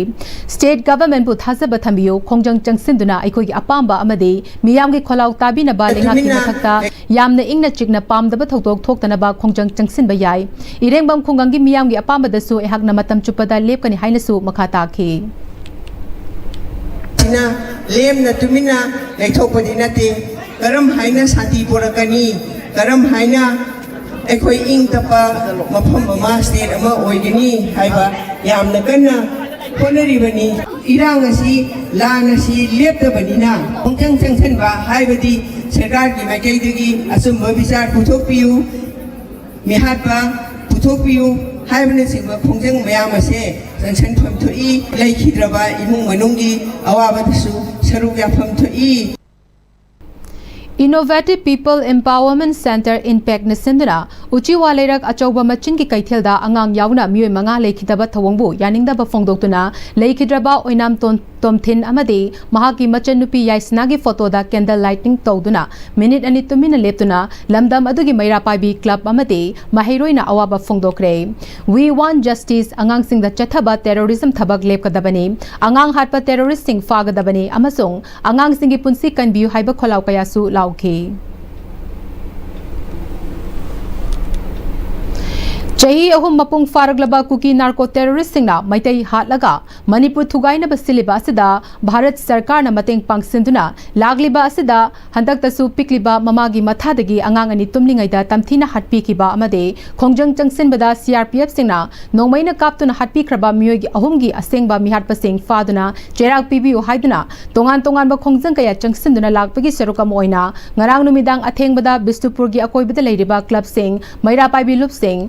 ꯁ꯭ꯇꯦꯠ ꯒꯚꯔꯟꯃꯦꯟꯠꯄꯨ ꯊꯥꯖꯕ ꯊꯝꯕꯤꯌꯨ, ꯈꯣꯡꯖꯪ ꯆꯪꯁꯤꯟꯗꯨꯅ ꯑꯩꯈꯣꯏꯒꯤ ꯑꯄꯥꯝꯕ ꯑꯃꯗꯤ ꯃꯤꯌꯥꯝꯒꯤ ꯈꯣꯜꯂꯥꯎ ꯇꯥꯕꯤꯅꯕ ꯂꯩꯉꯥꯛꯀꯤ ꯃꯊꯛꯇ ꯌꯥꯝꯅ ꯏꯪꯅ ꯆꯤꯛꯅ ꯄꯥꯝꯗꯕ ꯊꯧꯗꯣꯛ ꯊꯣꯛꯇꯅꯕ ꯈꯣꯡꯖꯪ ꯆꯪꯁꯤꯟꯕ ꯌꯥꯏ꯫ ꯏꯔꯦꯡꯕꯝ ꯈꯨꯡꯒꯪꯒꯤ ꯃꯤꯌꯥꯝꯒꯤ ꯑꯄꯥꯝꯕꯗꯁꯨ ꯑꯩꯍꯥꯛꯅ ꯃꯇꯝ ꯆꯨꯞꯄꯗ ꯂꯦꯞꯀꯅꯤ ꯍꯥꯏꯅꯁꯨ ꯃꯈꯥ ꯇꯥꯈꯤ꯫ ꯁꯤꯅ ꯂꯦꯝꯅ ꯇꯨꯃꯤꯟꯅ ꯂꯩꯊꯣꯛꯄꯗꯤ ꯅꯠꯇꯦ꯫ ꯀꯔꯝ ꯍꯥꯏꯅ ꯁꯥꯟꯇꯤ ꯄꯨꯔꯛꯀꯅꯤ, ꯀꯔꯝ ꯍꯥꯏꯅ ꯑꯩꯈꯣꯏ ꯏꯪ ꯇꯞꯄ ꯃꯐꯝ ꯑꯃ, ꯁ꯭ꯇꯦꯠ ꯑꯃ ꯑꯣꯏꯒꯅꯤ ꯍꯥꯏꯕ ꯌꯥꯝꯅ ꯀꯟꯅ ꯍꯣꯠꯅꯔꯤꯕꯅꯤ꯫ ꯏꯔꯥꯡ ꯑꯁꯤ, ꯂꯥꯟ ꯑꯁꯤ ꯂꯦꯞꯇꯕꯅꯤꯅ ꯈꯣꯡꯖꯪ ꯆꯪꯁꯤꯟꯕ ꯍꯥꯏꯕꯗꯤ ꯁꯔꯀꯥꯔꯒꯤ ꯃꯥꯏꯀꯩꯗꯒꯤ ꯑꯆꯨꯝꯕ ꯕꯤꯆꯥꯔ ꯄꯨꯊꯣꯛꯄꯤꯌꯨ, ꯃꯤꯍꯥꯠꯄ ꯄꯨꯊꯣꯛꯄꯤꯌꯨ ꯍꯥꯏꯕꯅꯆꯤꯡꯕ ꯈꯣꯡꯖꯪ ꯃꯌꯥꯝ ꯑꯁꯦ ꯆꯪꯁꯤꯟꯐꯝ ꯊꯣꯛꯏ꯫ ꯂꯩꯈꯤꯗ꯭ꯔꯕ ꯏꯃꯨꯡ ꯃꯅꯨꯡꯒꯤ ꯑꯋꯥꯕꯗꯁꯨ ꯁꯔꯨꯛ ꯌꯥꯐꯝ ꯊꯣꯛꯏ꯫ Innovative People Empowerment Centre, ꯏꯟꯄꯦꯛꯅ ꯁꯤꯟꯗꯨꯅ ꯎꯆꯤꯋꯥ ꯂꯩꯔꯛ ꯑꯆꯧꯕ ꯃꯆꯤꯟꯒꯤ ꯀꯩꯊꯦꯜꯗ ꯑꯉꯥꯡ ꯌꯥꯎꯅ ꯃꯤꯑꯣꯏ ꯃꯉꯥ ꯂꯩꯈꯤꯗꯕ ꯊꯧꯑꯣꯡꯕꯨ ꯌꯥꯅꯤꯡꯗꯕ ꯐꯣꯡꯗꯣꯛꯇꯨꯅ ꯂꯩꯈꯤꯗ꯭ꯔꯕ ꯑꯣꯏꯅꯥꯝ ꯇꯣꯟ-, ꯇꯣꯝꯊꯤꯟ ꯑꯃꯗꯤ ꯃꯍꯥꯛꯀꯤ ꯃꯆꯟꯅꯨꯄꯤ ꯌꯥꯏꯁꯅꯥꯒꯤ ꯐꯣꯇꯣꯗ candle lighting ꯇꯧꯗꯨꯅ ꯃꯤꯅꯤꯠ ꯑꯅꯤ ꯇꯨꯃꯤꯟꯅ ꯂꯦꯞꯇꯨꯅ ꯂꯝꯗꯝ ꯑꯗꯨꯒꯤ ꯃꯩꯔꯥ ꯄꯥꯏꯕꯤ ꯀ꯭ꯂꯕ ꯑꯃꯗꯤ ꯃꯍꯩꯔꯣꯏꯅ ꯑꯋꯥꯕ ꯐꯣꯡꯗꯣꯛꯈ꯭ꯔꯦ꯫ We want justice, ꯑꯉꯥꯡꯁꯤꯡꯗ ꯆꯠꯊꯕ terrorism ꯊꯕꯛ ꯂꯦꯞꯀꯗꯕꯅꯤ, ꯑꯉꯥꯡ ꯍꯥꯠꯄ terroristꯁꯤꯡ ꯐꯥꯒꯗꯕꯅꯤ ꯑꯃꯁꯨꯡ ꯑꯉꯥꯡꯁꯤꯡꯒꯤ ꯄꯨꯟꯁꯤ ꯀꯟꯕꯤꯌꯨ ꯍꯥꯏꯕ ꯈꯣꯜꯂꯥꯎ ꯀꯌꯥꯁꯨ ꯂꯥꯎꯈꯤ꯫ ꯆꯍꯤ ꯑꯍꯨꯝ ꯃꯄꯨꯡ ꯐꯥꯔꯛꯂꯕ ꯀꯨꯀꯤ narco terroristꯁꯤꯡꯅ ꯃꯩꯇꯩ ꯍꯥꯠꯂꯒ ꯃꯅꯤꯄꯨꯔ ꯊꯨꯒꯥꯏꯅꯕ ꯁꯤꯜꯂꯤꯕ ꯑꯁꯤꯗ ꯚꯥꯔꯠ ꯁꯔꯀꯥꯔꯅ ꯃꯇꯦꯡ ꯄꯥꯡꯁꯤꯟꯗꯨꯅ ꯂꯥꯛꯂꯤꯕ ꯑꯁꯤꯗ ꯍꯟꯗꯛꯇꯁꯨ ꯄꯤꯛꯂꯤꯕ ꯃꯃꯥꯒꯤ ꯃꯊꯥꯗꯒꯤ ꯑꯉꯥꯡ ꯑꯅꯤ ꯇꯨꯝꯂꯤꯉꯩꯗ ꯇꯝꯊꯤꯅ ꯍꯥꯠꯄꯤꯈꯤꯕ ꯑꯃꯗꯤ ꯈꯣꯡꯖꯪ ꯆꯪꯁꯤꯟꯕꯗ CRPFꯁꯤꯡꯅ ꯅꯣꯡꯃꯩꯅ ꯀꯥꯞꯇꯨꯅ ꯍꯥꯠꯄꯤꯈ꯭ꯔꯕ ꯃꯤꯑꯣꯏ ꯑꯍꯨꯝꯒꯤ ꯑꯁꯦꯡꯕ ꯃꯤꯍꯥꯠꯄꯁꯤꯡ ꯐꯥꯗꯨꯅ ꯆꯩꯔꯥꯛ ꯄꯤꯕꯤꯌꯨ ꯍꯥꯏꯗꯨꯅ ꯇꯣꯉꯥꯟ ꯇꯣꯉꯥꯟꯕ ꯈꯣꯡꯖꯪ ꯀꯌꯥ ꯆꯪꯁꯤꯟꯗꯨꯅ ꯂꯥꯛꯄꯒꯤ ꯁꯔꯨꯛ ꯑꯃ ꯑꯣꯏꯅ ꯉꯔꯥꯡ ꯅꯨꯃꯤꯗꯥꯡ ꯑꯊꯦꯡꯕꯗ ꯕꯤꯁꯅꯨꯄꯨꯔꯒꯤ ꯑꯀꯣꯏꯕꯗ ꯂꯩꯔꯤꯕ ꯀ꯭ꯂꯕꯁꯤꯡ, ꯃꯩꯔꯥ ꯄꯥꯏꯕꯤ ꯂꯨꯞꯁꯤꯡ,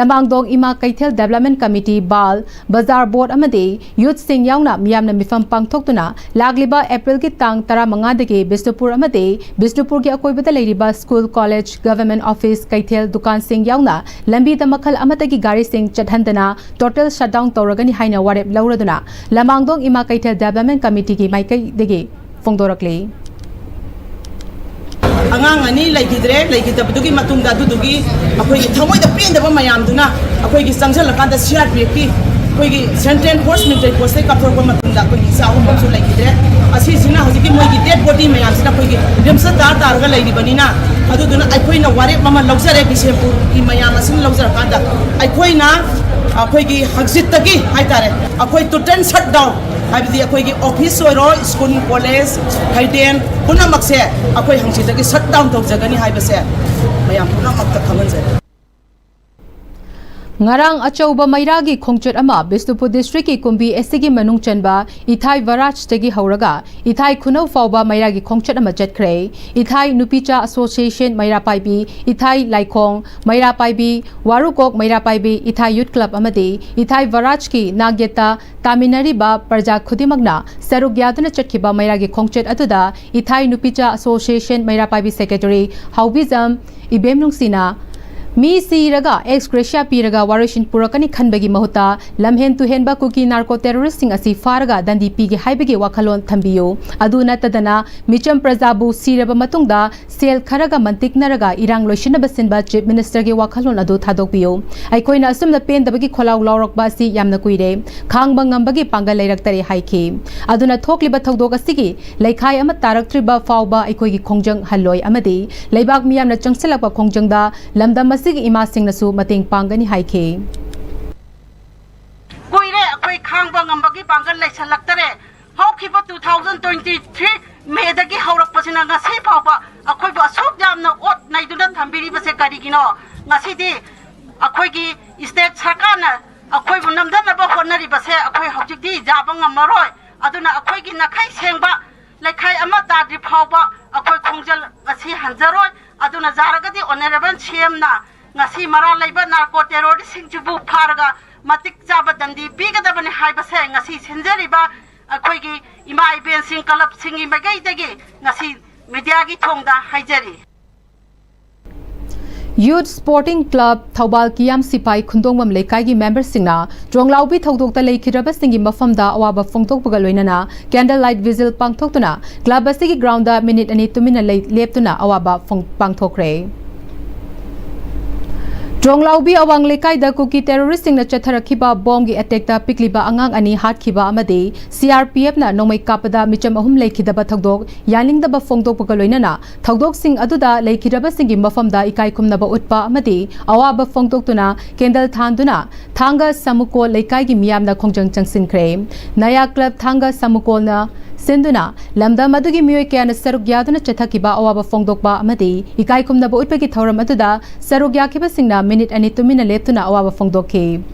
ꯂꯃꯥꯡꯗꯣꯡ ꯏꯃꯥ ꯀꯩꯊꯦꯜ Development Committee, ꯕꯥꯜ ꯕꯖꯥꯔ ꯕꯣꯔꯗ ꯑꯃꯗꯤ ꯌꯨꯠꯁꯤꯡ ꯌꯥꯎꯅ ꯃꯤꯌꯥꯝꯅ ꯃꯤꯐꯝ ꯄꯥꯡꯊꯣꯛꯇꯨꯅ ꯂꯥꯛꯂꯤꯕ ꯑꯦꯄ꯭ꯔꯤꯜꯒꯤ ꯇꯥꯡ ꯇꯔꯥꯃꯉꯥꯗꯒꯤ ꯕꯤꯁꯅꯨꯄꯨꯔ ꯑꯃꯗꯤ ꯕꯤꯁꯅꯨꯄꯨꯔꯒꯤ ꯑꯀꯣꯏꯕꯗ ꯂꯩꯔꯤꯕ ꯁ꯭ꯀꯨꯜ, ꯀꯣꯂꯦꯖ, ꯒꯚꯔꯟꯃꯦꯟꯠ ꯑꯣꯐꯤꯁ, ꯀꯩꯊꯦꯜ, ꯗꯨꯀꯥꯟꯁꯤꯡ ꯌꯥꯎꯅ ꯂꯝꯕꯤꯗ ꯃꯈꯜ ꯑꯃꯠꯇꯒꯤ ꯒꯥꯔꯤꯁꯤꯡ ꯆꯠꯍꯟꯗꯅ total shutdown ꯇꯧꯔꯒꯅꯤ ꯍꯥꯏꯅ ꯋꯥꯔꯦꯞ ꯂꯧꯔꯗꯨꯅ ꯂꯃꯥꯡꯗꯣꯡ ꯏꯃꯥ ꯀꯩꯊꯦꯜ Development Committeeꯒꯤ ꯃꯥꯏꯀꯩꯗꯒꯤ ꯐꯣꯡꯗꯣꯔꯛꯂꯤ꯫ ꯑꯉꯥꯡ ꯑꯅꯤ ꯂꯩꯈꯤꯗ꯭ꯔꯦ꯫ ꯂꯩꯈꯤꯗꯕꯗꯨꯒꯤ ꯃꯇꯨꯡꯗ ꯑꯗꯨꯗꯨꯒꯤ ꯑꯩꯈꯣꯏꯒꯤ ꯊꯃꯣꯏꯗ ꯄꯦꯟꯗꯕ ꯃꯌꯥꯝꯗꯨꯅ ꯑꯩꯈꯣꯏꯒꯤ ꯆꯪꯁꯤꯜꯂꯀꯥꯟꯗ CRPFꯀꯤ ꯑꯩꯈꯣꯏꯒꯤ Central Force Military Forceꯇꯒꯤ ꯀꯥꯞꯊꯣꯔꯛꯄ ꯃꯇꯝꯗ ꯑꯩꯈꯣꯏꯒꯤ ꯏꯆꯥ ꯑꯍꯨꯝ ꯑꯃꯁꯨ ꯂꯩꯈꯤꯗ꯭ꯔꯦ꯫ ꯑꯁꯤꯁꯤꯅ ꯍꯧꯖꯤꯛꯀꯤ ꯃꯣꯏꯒꯤ dead body ꯃꯌꯥꯝꯁꯤꯅ ꯑꯩꯈꯣꯏꯒꯤ RIMSꯇ ꯇꯥꯔ ꯇꯥꯔꯒ ꯂꯩꯔꯤꯕꯅꯤꯅ, ꯑꯗꯨꯗꯨꯅ ꯑꯩꯈꯣꯏꯅ ꯋꯥꯔꯦꯞ ꯑꯃ ꯂꯧꯖꯔꯦ꯫ ꯕꯤꯁꯦꯝꯄꯨꯔꯒꯤ ꯃꯌꯥꯝ ꯑꯁꯤꯅ ꯂꯧꯖꯔꯀꯥꯟꯗ ꯑꯩꯈꯣꯏꯅ ꯑꯩꯈꯣꯏꯒꯤ ꯍꯪꯆꯤꯠꯇꯒꯤ ꯍꯥꯏꯇꯥꯔꯦ, ꯑꯩꯈꯣꯏ total shutdown, ꯍꯥꯏꯕꯗꯤ ꯑꯩꯈꯣꯏꯒꯤ ꯑꯣꯐꯤꯁ ꯑꯣꯏꯔꯣ, ꯁ꯭ꯀꯨꯜ, ꯀꯣꯂꯦꯖ, ꯍꯩꯗꯦꯟ ꯄꯨꯝꯅꯃꯛꯁꯦ ꯑꯩꯈꯣꯏ ꯍꯪꯆꯤꯠꯇꯒꯤ shutdown ꯇꯧꯖꯒꯅꯤ ꯍꯥꯏꯕꯁꯦ ꯃꯌꯥꯝ ꯄꯨꯝꯅꯃꯛꯇ ꯈꯪꯍꯟꯖꯔꯤ꯫ ꯉꯔꯥꯡ ꯑꯆꯧꯕ ꯃꯩꯔꯥꯒꯤ ꯈꯣꯡꯆꯠ ꯑꯃ ꯕꯤꯁꯅꯨꯄꯨꯔ districtꯀꯤ ꯀꯨꯝꯕꯤ SCꯒꯤ ꯃꯅꯨꯡ ꯆꯟꯕ ꯏꯊꯥꯏ ꯕꯔꯥꯖꯇꯒꯤ ꯍꯧꯔꯒ ꯏꯊꯥꯏ ꯈꯨꯅꯧ ꯐꯥꯎꯕ ꯃꯩꯔꯥꯒꯤ ꯈꯣꯡꯆꯠ ꯑꯃ ꯆꯠꯈ꯭ꯔꯦ꯫ ꯏꯊꯥꯏ ꯅꯨꯄꯤꯆꯥ Association ꯃꯩꯔꯥ ꯄꯥꯏꯕꯤ, ꯏꯊꯥꯏ ꯂꯥꯏꯈꯣꯡ ꯃꯩꯔꯥ ꯄꯥꯏꯕꯤ, ꯋꯥꯔꯨꯀꯣꯛ ꯃꯩꯔꯥ ꯄꯥꯏꯕꯤ, ꯏꯊꯥꯏ Youth Club ꯑꯃꯗꯤ ꯏꯊꯥꯏ ꯕꯔꯥꯖꯀꯤ ꯅꯥꯛꯌꯦꯠꯇ ꯇꯥꯃꯤꯟꯅꯔꯤꯕ ꯄ꯭ꯔꯖꯥ ꯈꯨꯗꯤꯡꯃꯛꯅ ꯁꯔꯨꯛ ꯌꯥꯗꯨꯅ ꯆꯠꯈꯤꯕ ꯃꯩꯔꯥꯒꯤ ꯈꯣꯡꯆꯠ ꯑꯗꯨꯗ ꯏꯊꯥꯏ ꯅꯨꯄꯤꯆꯥ Association ꯃꯩꯔꯥ ꯄꯥꯏꯕꯤ secretary ꯍꯥꯎꯕꯤꯖꯝ ꯏꯕꯦꯝ ꯅꯨꯡꯁꯤꯅ ꯃꯤ ꯁꯤꯔꯒ ex gratia ꯄꯤꯔꯒ ꯋꯥꯔꯣꯏꯁꯤꯟ ꯄꯨꯔꯛꯀꯅꯤ ꯈꯟꯕꯒꯤ ꯃꯍꯨꯠꯇ, ꯂꯝꯍꯦꯟ ꯇꯨꯍꯦꯟꯕ ꯀꯨꯀꯤ narco terroristꯁꯤꯡ ꯑꯁꯤ ꯐꯥꯔꯒ ꯗꯟꯗꯤ ꯄꯤꯒꯦ ꯍꯥꯏꯕꯒꯤ ꯋꯥꯈꯜꯂꯣꯟ ꯊꯝꯕꯤꯌꯨ꯫ ꯑꯗꯨ ꯅꯠꯇꯗꯅ, ꯃꯤꯆꯝ ꯄ꯭ꯔꯖꯥꯕꯨ ꯁꯤꯔꯕ ꯃꯇꯨꯡꯗ ꯁꯦꯜ ꯈꯔꯒ ꯃꯟꯇꯤꯛꯅꯔꯒ ꯏꯔꯥꯡ ꯂꯣꯏꯁꯤꯟꯅꯕ ꯁꯤꯟꯕ Chief Ministerꯒꯤ ꯋꯥꯈꯜꯂꯣꯟ ꯑꯗꯨ ꯊꯥꯗꯣꯛꯄꯤꯌꯨ꯫ ꯑꯩꯈꯣꯏꯅ ꯑꯁꯨꯝꯅ ꯄꯦꯟꯗꯕꯒꯤ ꯈꯣꯜꯂꯥꯎ ꯂꯥꯎꯔꯛꯄ ꯑꯁꯤ ꯌꯥꯝꯅ ꯀꯨꯏꯔꯦ꯫ ꯈꯥꯡꯕ ꯉꯝꯕꯒꯤ ꯄꯥꯡꯒꯜ ꯂꯩꯔꯛꯇꯔꯦ ꯍꯥꯏꯈꯤ꯫ ꯑꯗꯨꯅ ꯊꯣꯛꯂꯤꯕ ꯊꯧꯗꯣꯛ ꯑꯁꯤꯒꯤ ꯂꯩꯈꯥꯏ ꯑꯃ ꯇꯥꯔꯛꯇ꯭ꯔꯤꯕ ꯐꯥꯎꯕ ꯑꯩꯈꯣꯏꯒꯤ ꯈꯣꯡꯖꯪ ꯍꯜꯂꯣꯏ ꯑꯃꯗꯤ ꯂꯩꯕꯥꯛ ꯃꯤꯌꯥꯝꯅ ꯆꯪꯁꯤꯜꯂꯛꯄ ꯈꯣꯡꯖꯪꯗ ꯂꯝꯗꯝ ꯑꯁꯤꯒꯤ ꯏꯃꯥꯁꯤꯡꯅꯁꯨ ꯃꯇꯦꯡ ꯄꯥꯡꯒꯅꯤ ꯍꯥꯏꯈꯤ꯫ ꯀꯨꯏꯔꯦ ꯑꯩꯈꯣꯏ ꯈꯥꯡꯕ ꯉꯝꯕꯒꯤ ꯄꯥꯡꯒꯜ ꯂꯩꯁꯜꯂꯛꯇꯔꯦ꯫ ꯍꯧꯈꯤꯕ two thousand twenty three Mayꯗꯒꯤ ꯍꯧꯔꯛꯄꯁꯤꯅ ꯉꯁꯤ ꯐꯥꯎꯕ ꯑꯩꯈꯣꯏꯕꯨ ꯑꯁꯨꯛ ꯌꯥꯝꯅ ꯑꯣꯠ ꯅꯩꯗꯨꯅ ꯊꯝꯕꯤꯔꯤꯕꯁꯦ ꯀꯔꯤꯒꯤꯅꯣ? ꯉꯁꯤꯗꯤ ꯑꯩꯈꯣꯏꯒꯤ state ꯁꯔꯀꯥꯔꯅ ꯑꯩꯈꯣꯏꯕꯨ ꯅꯝꯊꯅꯕ ꯍꯣꯠꯅꯔꯤꯕꯁꯦ ꯑꯩꯈꯣꯏ ꯍꯧꯖꯤꯛꯇꯤ ꯌꯥꯕ ꯉꯝꯃꯔꯣꯏ꯫ ꯑꯗꯨꯅ ꯑꯩꯈꯣꯏꯒꯤ ꯅꯥꯈꯩ ꯁꯦꯡꯕ ꯂꯩꯈꯥꯏ ꯑꯃ ꯇꯥꯗ꯭ꯔꯤ ꯐꯥꯎꯕ ꯑꯩꯈꯣꯏ ꯈꯣꯡꯖꯪ ꯑꯁꯤ ꯍꯟꯖꯔꯣꯏ꯫ ꯑꯗꯨꯅ ꯌꯥꯔꯒꯗꯤ Honourable CMꯅ ꯉꯁꯤ ꯃꯔꯥꯜ ꯂꯩꯕ narco terroristꯁꯤꯡꯁꯤꯕꯨ ꯐꯥꯔꯒ ꯃꯇꯤꯛ ꯆꯥꯕ ꯗꯟꯗꯤ ꯄꯤꯒꯗꯕꯅꯤ ꯍꯥꯏꯕꯁꯦ ꯉꯁꯤ ꯁꯤꯟꯖꯔꯤꯕ ꯑꯩꯈꯣꯏꯒꯤ ꯏꯃꯥ ꯏꯕꯦꯟꯁꯤꯡ clubꯁꯤꯡꯒꯤ ꯃꯥꯏꯀꯩꯗꯒꯤ ꯉꯁꯤ mediaꯒꯤ ꯊꯣꯡꯗ ꯍꯥꯏꯖꯔꯤ꯫ Youth Sporting Club ꯊꯧꯕꯥꯜ ꯀꯤꯌꯥꯝ ꯁꯤꯐꯥꯏ ꯈꯨꯟꯗꯣꯡꯕꯝ ꯂꯩꯀꯥꯏꯒꯤ memberꯁꯤꯡꯅ ꯇ꯭ꯔꯣꯡꯂꯥꯎꯕꯤ ꯊꯧꯗꯣꯛꯇ ꯂꯩꯈꯤꯗ꯭ꯔꯕꯁꯤꯡꯒꯤ ꯃꯐꯝꯗ ꯑꯋꯥꯕ ꯐꯣꯡꯗꯣꯛꯄꯒ ꯂꯣꯏꯅꯅ candle light vigil ꯄꯥꯡꯊꯣꯛꯇꯨꯅ club ꯑꯁꯤꯒꯤ groundꯗ minute ꯑꯅꯤ ꯇꯨꯃꯤꯟꯅ ꯂꯩ-, ꯂꯦꯞꯇꯨꯅ ꯑꯋꯥꯕ ꯐꯣꯡ-, ꯄꯥꯡꯊꯣꯛꯈ꯭ꯔꯦ꯫ ꯇ꯭ꯔꯣꯡꯂꯥꯎꯕꯤ ꯑꯋꯥꯡ ꯂꯩꯀꯥꯏꯗ ꯀꯨꯀꯤ terroristꯁꯤꯡꯅ ꯆꯠꯊꯔꯛꯈꯤꯕ bombꯒꯤ attackꯇ ꯄꯤꯛꯂꯤꯕ ꯑꯉꯥꯡ ꯑꯅꯤ ꯍꯥꯠꯈꯤꯕ ꯑꯃꯗꯤ CRPFꯅ ꯅꯣꯡꯃꯩ ꯀꯥꯞꯄꯗ ꯃꯤꯆꯝ ꯑꯍꯨꯝ ꯂꯩꯈꯤꯗꯕ ꯊꯧꯗꯣꯛ ꯌꯥꯅꯤꯡꯗꯕ ꯐꯣꯡꯗꯣꯛꯄꯒ ꯂꯣꯏꯅꯅ ꯊꯧꯗꯣꯛꯁꯤꯡ ꯑꯗꯨꯗ ꯂꯩꯈꯤꯗ꯭ꯔꯕꯁꯤꯡꯒꯤ ꯃꯐꯝꯗ ꯏꯀꯥꯏ ꯈꯨꯝꯅꯕ ꯎꯠꯄ ꯑꯃꯗꯤ ꯑꯋꯥꯕ ꯐꯣꯡꯗꯣꯛꯇꯨꯅ candle ꯊꯥꯟꯗꯨꯅ ꯊꯥꯡꯒ ꯁꯥꯃꯨꯀꯣꯜ ꯂꯩꯀꯥꯏꯒꯤ ꯃꯤꯌꯥꯝꯅ ꯈꯣꯡꯖꯪ ꯆꯪꯁꯤꯟꯈ꯭ꯔꯦ꯫ ꯅꯌꯥ club ꯊꯥꯡꯒ ꯁꯥꯃꯨꯀꯣꯜꯅ ꯁꯤꯟꯗꯨꯅ ꯂꯝꯗꯝ ꯑꯗꯨꯒꯤ ꯃꯤꯑꯣꯏ ꯀꯌꯥꯅ ꯁꯔꯨꯛ ꯌꯥꯗꯨꯅ ꯆꯠꯊꯈꯤꯕ ꯑꯋꯥꯕ ꯐꯣꯡꯗꯣꯛꯄ ꯑꯃꯗꯤ ꯏꯀꯥꯏ ꯈꯨꯝꯅꯕ ꯎꯠꯄꯒꯤ ꯊꯧꯔꯝ ꯑꯗꯨꯗ ꯁꯔꯨꯛ ꯌꯥꯈꯤꯕꯁꯤꯡꯅ minute ꯑꯅꯤ ꯇꯨꯃꯤꯟꯅ ꯂꯦꯞꯇꯨꯅ ꯑꯋꯥꯕ ꯐꯣꯡꯗꯣꯛꯈꯤ꯫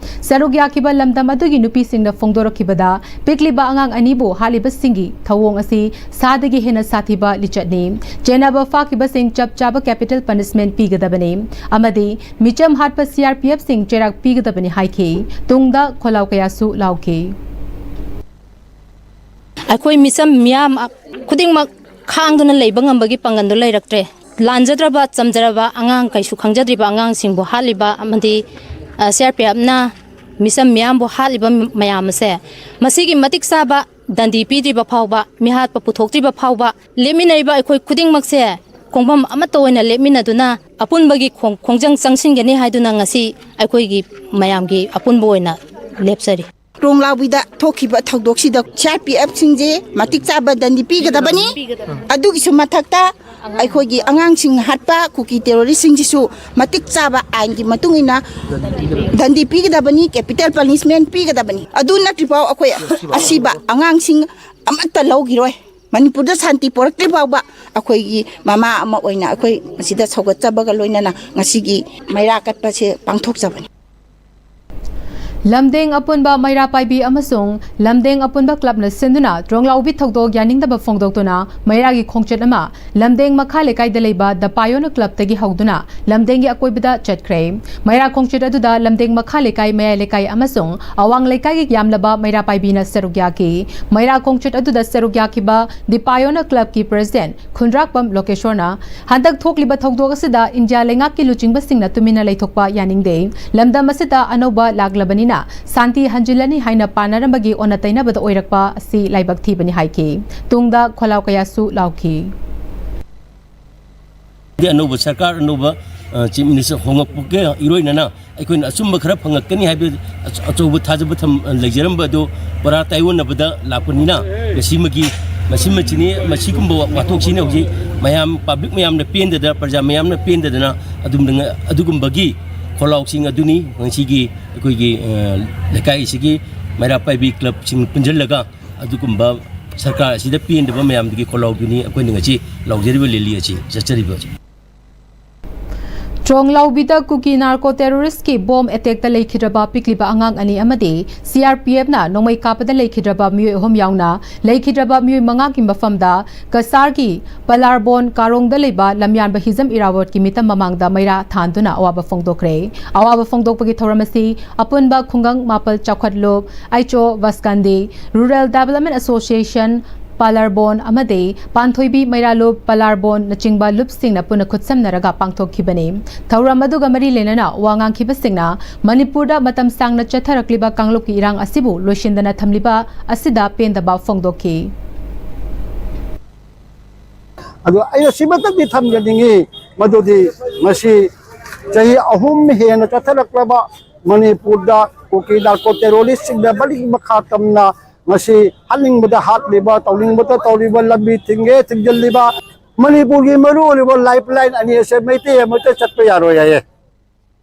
ꯁꯔꯨꯛ ꯌꯥꯈꯤꯕ ꯂꯝꯗꯝ ꯑꯗꯨꯒꯤ ꯅꯨꯄꯤꯁꯤꯡꯅ ꯐꯣꯡꯗꯣꯔꯛꯈꯤꯕꯗ, ꯄꯤꯛꯂꯤꯕ ꯑꯉꯥꯡ ꯑꯅꯤꯕꯨ ꯍꯥꯠꯂꯤꯕꯁꯤꯡꯒꯤ ꯊꯧꯑꯣꯡ ꯑꯁꯤ ꯁꯥꯗꯒꯤ ꯍꯦꯟꯅ ꯁꯥꯊꯤꯕ ꯂꯤꯆꯠꯅꯤ꯫ ꯆꯦꯟꯅꯕ ꯐꯥꯈꯤꯕꯁꯤꯡ ꯆꯞ ꯆꯥꯕ capital punishment ꯄꯤꯒꯗꯕꯅꯤ ꯑꯃꯗꯤ ꯃꯤꯆꯝ ꯍꯥꯠꯄ CRPFꯁꯤꯡ ꯆꯩꯔꯥꯛ ꯄꯤꯒꯗꯕꯅꯤ ꯍꯥꯏꯈꯤ꯫ ꯇꯨꯡꯗ ꯈꯣꯜꯂꯥꯎ ꯀꯌꯥꯁꯨ ꯂꯥꯎꯈꯤ꯫ ꯑꯩꯈꯣꯏ ꯃꯤꯆꯝ ꯃꯤꯌꯥꯝ ꯈꯨꯗꯤꯡꯃꯛ ꯈꯥꯡꯗꯨꯅ ꯂꯩꯕ ꯉꯝꯕꯒꯤ ꯄꯥꯡꯒꯜꯗꯨ ꯂꯩꯔꯛꯇ꯭ꯔꯦ꯫ ꯂꯥꯟꯖꯗ꯭ꯔꯕ, ꯆꯝꯖꯔꯕ ꯑꯉꯥꯡ, ꯀꯩꯁꯨ ꯈꯪꯖꯗ꯭ꯔꯤꯕ ꯑꯉꯥꯡꯁꯤꯡꯕꯨ ꯍꯥꯠꯂꯤꯕ ꯑꯃꯗꯤ ꯁꯤ ꯑꯥꯔ ꯄꯤ ꯑꯦꯐꯅ ꯃꯤꯆꯝ ꯃꯤꯌꯥꯝꯕꯨ ꯍꯥꯠꯂꯤꯕ ꯃꯌꯥꯝ ꯑꯁꯦ, ꯃꯁꯤꯒꯤ ꯃꯇꯤꯛ ꯆꯥꯕ ꯗꯟꯗꯤ ꯄꯤꯗ꯭ꯔꯤꯕ ꯐꯥꯎꯕ, ꯃꯤꯍꯥꯠꯄ ꯄꯨꯊꯣꯛꯇ꯭ꯔꯤꯕ ꯐꯥꯎꯕ, ꯂꯦꯞꯃꯤꯟꯅꯔꯤꯕ ꯑꯩꯈꯣꯏ ꯈꯨꯗꯤꯡꯃꯛꯁꯦ ꯈꯣꯡꯐꯝ ꯑꯃꯠꯇ ꯑꯣꯏꯅ ꯂꯦꯞꯃꯤꯟꯅꯗꯨꯅ ꯑꯄꯨꯟꯕꯒꯤ ꯈꯣꯡ-, ꯈꯣꯡꯖꯪ ꯆꯪꯁꯤꯟꯒꯅꯤ ꯍꯥꯏꯗꯨꯅ ꯉꯁꯤ ꯑꯩꯈꯣꯏꯒꯤ ꯃꯌꯥꯝꯒꯤ ꯑꯄꯨꯟꯕ ꯑꯣꯏꯅ ꯂꯦꯞꯆꯔꯤ꯫ ꯇ꯭ꯔꯣꯡꯂꯥꯎꯕꯤꯗ ꯊꯣꯛꯈꯤꯕ ꯊꯧꯗꯣꯛꯁꯤꯗ ꯁꯤ ꯑꯥꯔ ꯄꯤ ꯑꯦꯐꯁꯤꯡꯁꯦ ꯃꯇꯤꯛ ꯆꯥꯕ ꯗꯟꯗꯤ ꯄꯤꯒꯗꯕꯅꯤ꯫ ꯑꯗꯨꯒꯤꯁꯨ ꯃꯊꯛꯇ ꯑꯩꯈꯣꯏꯒꯤ ꯑꯉꯥꯡꯁꯤꯡ ꯍꯥꯠꯄ ꯀꯨꯀꯤ ꯇꯦꯔꯣꯔꯤꯁꯁꯤꯡꯁꯤꯁꯨ ꯃꯇꯤꯛ ꯆꯥꯕ ꯑꯥꯏꯟꯒꯤ ꯃꯇꯨꯡ ꯏꯟꯅ ꯗꯟꯗꯤ ꯄꯤꯒꯗꯕꯅꯤ, ꯀꯦꯄꯤꯇꯦꯜ ꯄꯅꯤꯁꯃꯦꯟ ꯄꯤꯒꯗꯕꯅꯤ꯫ ꯑꯗꯨ ꯅꯠꯇ꯭ꯔꯤꯐꯥꯎ ꯑꯩꯈꯣꯏ ꯑꯁꯤꯕ ꯑꯉꯥꯡꯁꯤꯡ ꯑꯃꯠꯇ ꯂꯧꯈꯤꯔꯣꯏ꯫ ꯃꯅꯤꯄꯨꯔꯗ ꯁꯥꯟꯇꯤ ꯄꯣꯔꯛꯇ꯭ꯔꯤ ꯐꯥꯎꯕ ꯑꯩꯈꯣꯏꯒꯤ ꯃꯃꯥ ꯑꯃ ꯑꯣꯏꯅ ꯑꯩꯈꯣꯏ ꯃꯁꯤꯗ ꯁꯧꯒꯠꯆꯕꯒ ꯂꯣꯏꯅꯅ ꯉꯁꯤꯒꯤ ꯃꯩꯔꯥ ꯀꯠꯄꯁꯦ ꯄꯥꯡꯊꯣꯛꯆꯕꯅꯤ꯫ ꯂꯝꯗꯦꯡ ꯑꯄꯨꯟꯕ ꯃꯩꯔꯥ ꯄꯥꯏꯕꯤ ꯑꯃꯁꯨꯡ ꯂꯝꯗꯦꯡ ꯑꯄꯨꯟꯕ ꯀ꯭ꯂꯕꯅ ꯁꯤꯟꯗꯨꯅ ꯇ꯭ꯔꯣꯡꯂꯥꯎꯕꯤ ꯊꯧꯗꯣꯛ ꯌꯥꯅꯤꯡꯗꯕ ꯐꯣꯡꯗꯣꯛꯇꯨꯅ ꯃꯩꯔꯥꯒꯤ ꯈꯣꯡꯆꯠ ꯑꯃ ꯂꯝꯗꯦꯡ ꯃꯈꯥ ꯂꯩꯀꯥꯏꯗ ꯂꯩꯕ ꯗ ꯄꯥꯏꯑꯣꯅꯤꯌꯔ ꯀ꯭ꯂꯕꯇꯒꯤ ꯍꯧꯗꯨꯅ ꯂꯝꯗꯦꯡꯒꯤ ꯑꯀꯣꯏꯕꯗ ꯆꯠꯈ꯭ꯔꯦ꯫ ꯃꯩꯔꯥ ꯈꯣꯡꯆꯠ ꯑꯗꯨꯗ ꯂꯝꯗꯦꯡ ꯃꯈꯥ ꯂꯩꯀꯥꯏ, ꯃꯌꯥꯏ ꯂꯩꯀꯥꯏ ꯑꯃꯁꯨꯡ ꯑꯋꯥꯡ ꯂꯩꯀꯥꯏꯒꯤ ꯌꯥꯝꯂꯕ ꯃꯩꯔꯥ ꯄꯥꯏꯕꯤꯅ ꯁꯔꯨꯛ ꯌꯥꯈꯤ꯫ ꯃꯩꯔꯥ ꯈꯣꯡꯆꯠ ꯑꯗꯨꯗ ꯁꯔꯨꯛ ꯌꯥꯈꯤꯕ ꯗ ꯄꯥꯏꯑꯣꯅꯤꯌꯔ ꯀ꯭ꯂꯕꯀꯤ ꯄ꯭ꯔꯦꯁꯤꯗꯦꯟꯠ ꯈꯨꯟꯗ꯭ꯔꯥꯛꯄꯝ ꯂꯣꯀꯦꯁꯣꯔꯅ ꯍꯟꯗꯛ ꯊꯣꯛꯂꯤꯕ ꯊꯧꯗꯣꯛ ꯑꯁꯤꯗ ꯏꯟꯗꯤꯌꯥ ꯂꯩꯉꯥꯛꯀꯤ ꯂꯨꯆꯤꯡꯕꯁꯤꯡꯅ ꯇꯨꯃꯤꯟꯅ ꯂꯩꯊꯣꯛꯄ ꯌꯥꯅꯤꯡꯗꯦ꯫ ꯂꯝꯗꯝ ꯑꯁꯤꯗ ꯑꯅꯧꯕ ꯂꯥꯛꯂꯕꯅꯤꯅ ꯁꯥꯟꯇꯤ ꯍꯟꯖꯤꯜꯂꯅꯤ ꯍꯥꯏꯅ ꯄꯥꯅꯔꯝꯕꯒꯤ ꯑꯣꯟꯅ ꯇꯩꯅꯕꯗ ꯑꯣꯏꯔꯛꯄ ꯑꯁꯤ ꯂꯥꯏꯕꯛ ꯊꯤꯕꯅꯤ ꯍꯥꯏꯈꯤ꯫ ꯇꯨꯡꯗ ꯈꯣꯜꯂꯥꯎ ꯀꯌꯥꯁꯨ ꯂꯥꯎꯈꯤ꯫ ꯑꯅꯧꯕ ꯁꯔꯀꯥꯔ, ꯑꯅꯧꯕ, ꯑ, ꯆꯤꯐ ꯃꯤꯅꯤꯁꯇꯔ ꯍꯣꯡꯂꯛꯄꯒ ꯏꯔꯣꯏꯅꯅ ꯑꯩꯈꯣꯏꯅ ꯑꯆꯨꯝꯕ ꯈꯔ ꯐꯪꯉꯛꯀꯅꯤ ꯍꯥꯏꯕ ꯑꯆ-, ꯑꯆꯧꯕ ꯊꯥꯖꯕ ꯊꯝ-, ꯂꯩꯖꯔꯝꯕ ꯑꯗꯨ ꯄꯨꯔꯥ ꯇꯥꯏꯑꯣꯟꯅꯕꯗ ꯂꯥꯛꯄꯅꯤꯅ ꯉꯁꯤꯃꯒꯤ, ꯃꯁꯤꯃꯛꯁꯤꯅꯤ, ꯃꯁꯤꯒꯨꯝꯕ ꯋꯥ-, ꯋꯥꯊꯣꯛꯁꯤꯅ ꯍꯧꯖꯤꯛ ꯃꯌꯥꯝ, ꯄꯕ꯭ꯂꯤꯛ ꯃꯌꯥꯝꯅ ꯄꯦꯟꯗꯗꯅ, ꯄ꯭ꯔꯖꯥ ꯃꯌꯥꯝꯅ ꯄꯦꯟꯗꯗꯅ ꯑꯗꯨꯝꯅ ꯉ-, ꯑꯗꯨꯒꯨꯝꯕꯒꯤ ꯈꯣꯜꯂꯥꯎꯁꯤꯡ ꯑꯗꯨꯅꯤ ꯉꯁꯤꯒꯤ ꯑꯩꯈꯣꯏꯒꯤ, ꯑ, ꯂꯩꯀꯥꯏ ꯑꯁꯤꯒꯤ ꯃꯩꯔꯥ ꯄꯥꯏꯕꯤ ꯀ꯭ꯂꯕꯁꯤꯡ ꯄꯨꯟꯁꯤꯜꯂꯒ ꯑꯗꯨꯒꯨꯝꯕ ꯁꯔꯀꯥꯔ ꯑꯁꯤꯗ ꯄꯦꯟꯗꯕ ꯃꯌꯥꯝꯗꯨꯒꯤ ꯈꯣꯜꯂꯥꯎꯗꯨꯅꯤ ꯑꯩꯈꯣꯏꯅ ꯉꯁꯤ ꯂꯥꯎꯖꯔꯤꯕ ꯔꯦꯂꯤ ꯑꯁꯤ ꯆꯠꯆꯔꯤꯕ ꯑꯁꯤ꯫ ꯇ꯭ꯔꯣꯡꯂꯥꯎꯕꯤꯗ ꯀꯨꯀꯤ ꯅꯥꯔꯀꯣ ꯇꯦꯔꯣꯔꯤꯁꯀꯤ ꯕꯣꯝ ꯑꯦꯇꯦꯛꯇ ꯂꯩꯈꯤꯗ꯭ꯔꯕ ꯄꯤꯛꯂꯤꯕ ꯑꯉꯥꯡ ꯑꯅꯤ ꯑꯃꯗꯤ ꯁꯤ ꯑꯥꯔ ꯄꯤ ꯑꯦꯐꯅ ꯅꯣꯡꯃꯩ ꯀꯥꯞꯄꯗ ꯂꯩꯈꯤꯗ꯭ꯔꯕ ꯃꯤꯑꯣꯏ ꯑꯍꯨꯝ ꯌꯥꯎꯅ ꯂꯩꯈꯤꯗ꯭ꯔꯕ ꯃꯤꯑꯣꯏ ꯃꯉꯥꯒꯤ ꯃꯐꯝꯗ ꯀꯁꯥꯔꯒꯤ ꯄꯂꯥꯔꯕꯣꯟ ꯀꯥꯔꯣꯡꯗ ꯂꯩꯕ ꯂꯝꯌꯥꯟꯕ ꯍꯤꯖꯝ ꯏꯔꯥꯕꯣꯠꯀꯤ ꯃꯤꯇꯝ ꯃꯃꯥꯡꯗ ꯃꯩꯔꯥ ꯊꯥꯟꯗꯨꯅ ꯑꯋꯥꯕ ꯐꯣꯡꯗꯣꯛꯈ꯭ꯔꯦ꯫ ꯑꯋꯥꯕ ꯐꯣꯡꯗꯣꯛꯄꯒꯤ ꯊꯧꯔꯝ ꯑꯁꯤ ꯑꯄꯨꯟꯕ ꯈꯨꯡꯒꯪ ꯃꯥꯄꯜ ꯆꯥꯎꯈꯠꯂꯨꯞ, H O Baskandi, rural development association, Palarbon ꯑꯃꯗꯤ ꯄꯥꯟꯊꯣꯏꯕꯤ ꯃꯩꯔꯥꯂꯨꯞ ꯄꯥꯂꯥꯔꯕꯣꯟꯅꯆꯤꯡꯕ ꯂꯨꯞꯁꯤꯡꯅ ꯄꯨꯟꯅ ꯈꯨꯠꯁꯝꯅꯔꯒ ꯄꯥꯡꯊꯣꯛꯈꯤꯕꯅꯤ꯫ ꯊꯧꯔꯝ ꯑꯗꯨꯒ ꯃꯔꯤ ꯂꯩꯅꯅ ꯋꯥ ꯉꯥꯡꯈꯤꯕꯁꯤꯡꯅ ꯃꯅꯤꯄꯨꯔꯗ ꯃꯇꯝ ꯁꯥꯡꯅ ꯆꯠꯊꯔꯛꯂꯤꯕ ꯀꯥꯡꯂꯨꯞꯀꯤ ꯏꯔꯥꯡ ꯑꯁꯤꯕꯨ ꯂꯣꯏꯁꯤꯟꯗꯅ ꯊꯝꯂꯤꯕ ꯑꯁꯤꯗ ꯄꯦꯟꯗꯕ ꯐꯣꯡꯗꯣꯛꯈꯤ꯫ ꯑꯗꯣ ꯑꯩꯅ ꯁꯤꯃꯇꯪꯗꯤ ꯊꯝꯖꯅꯤꯡꯉꯤ, ꯃꯗꯨꯗꯤ ꯉꯁꯤ ꯆꯍꯤ ꯑꯍꯨꯝ ꯍꯦꯟꯅ ꯆꯠꯊꯔꯛꯂꯕ ꯃꯅꯤꯄꯨꯔꯗ ꯀꯨꯀꯤ ꯅꯥꯔꯀꯣ ꯇꯦꯔꯣꯔꯤꯁꯁꯤꯡꯅ ꯃꯔꯤ ꯃꯈꯥ ꯇꯝꯅ ꯉꯁꯤ ꯍꯥꯠꯅꯤꯡꯕꯗ ꯍꯥꯠꯂꯤꯕ, ꯇꯧꯅꯤꯡꯕꯗ ꯇꯧꯔꯤꯕ, ꯂꯝꯕꯤ ꯊꯤꯡꯒꯦ ꯊꯤꯡꯖꯤꯜꯂꯤꯕ, ꯃꯅꯤꯄꯨꯔꯒꯤ ꯃꯔꯨ ꯑꯣꯏꯔꯤꯕ ꯂꯥꯏꯐ ꯂꯥꯏꯟ ꯑꯅꯤ ꯑꯁꯦ ꯃꯩꯇꯩ ꯑꯃꯠꯇ ꯆꯠꯄ ꯌꯥꯔꯣꯏ ꯍꯥꯏꯌꯦ꯫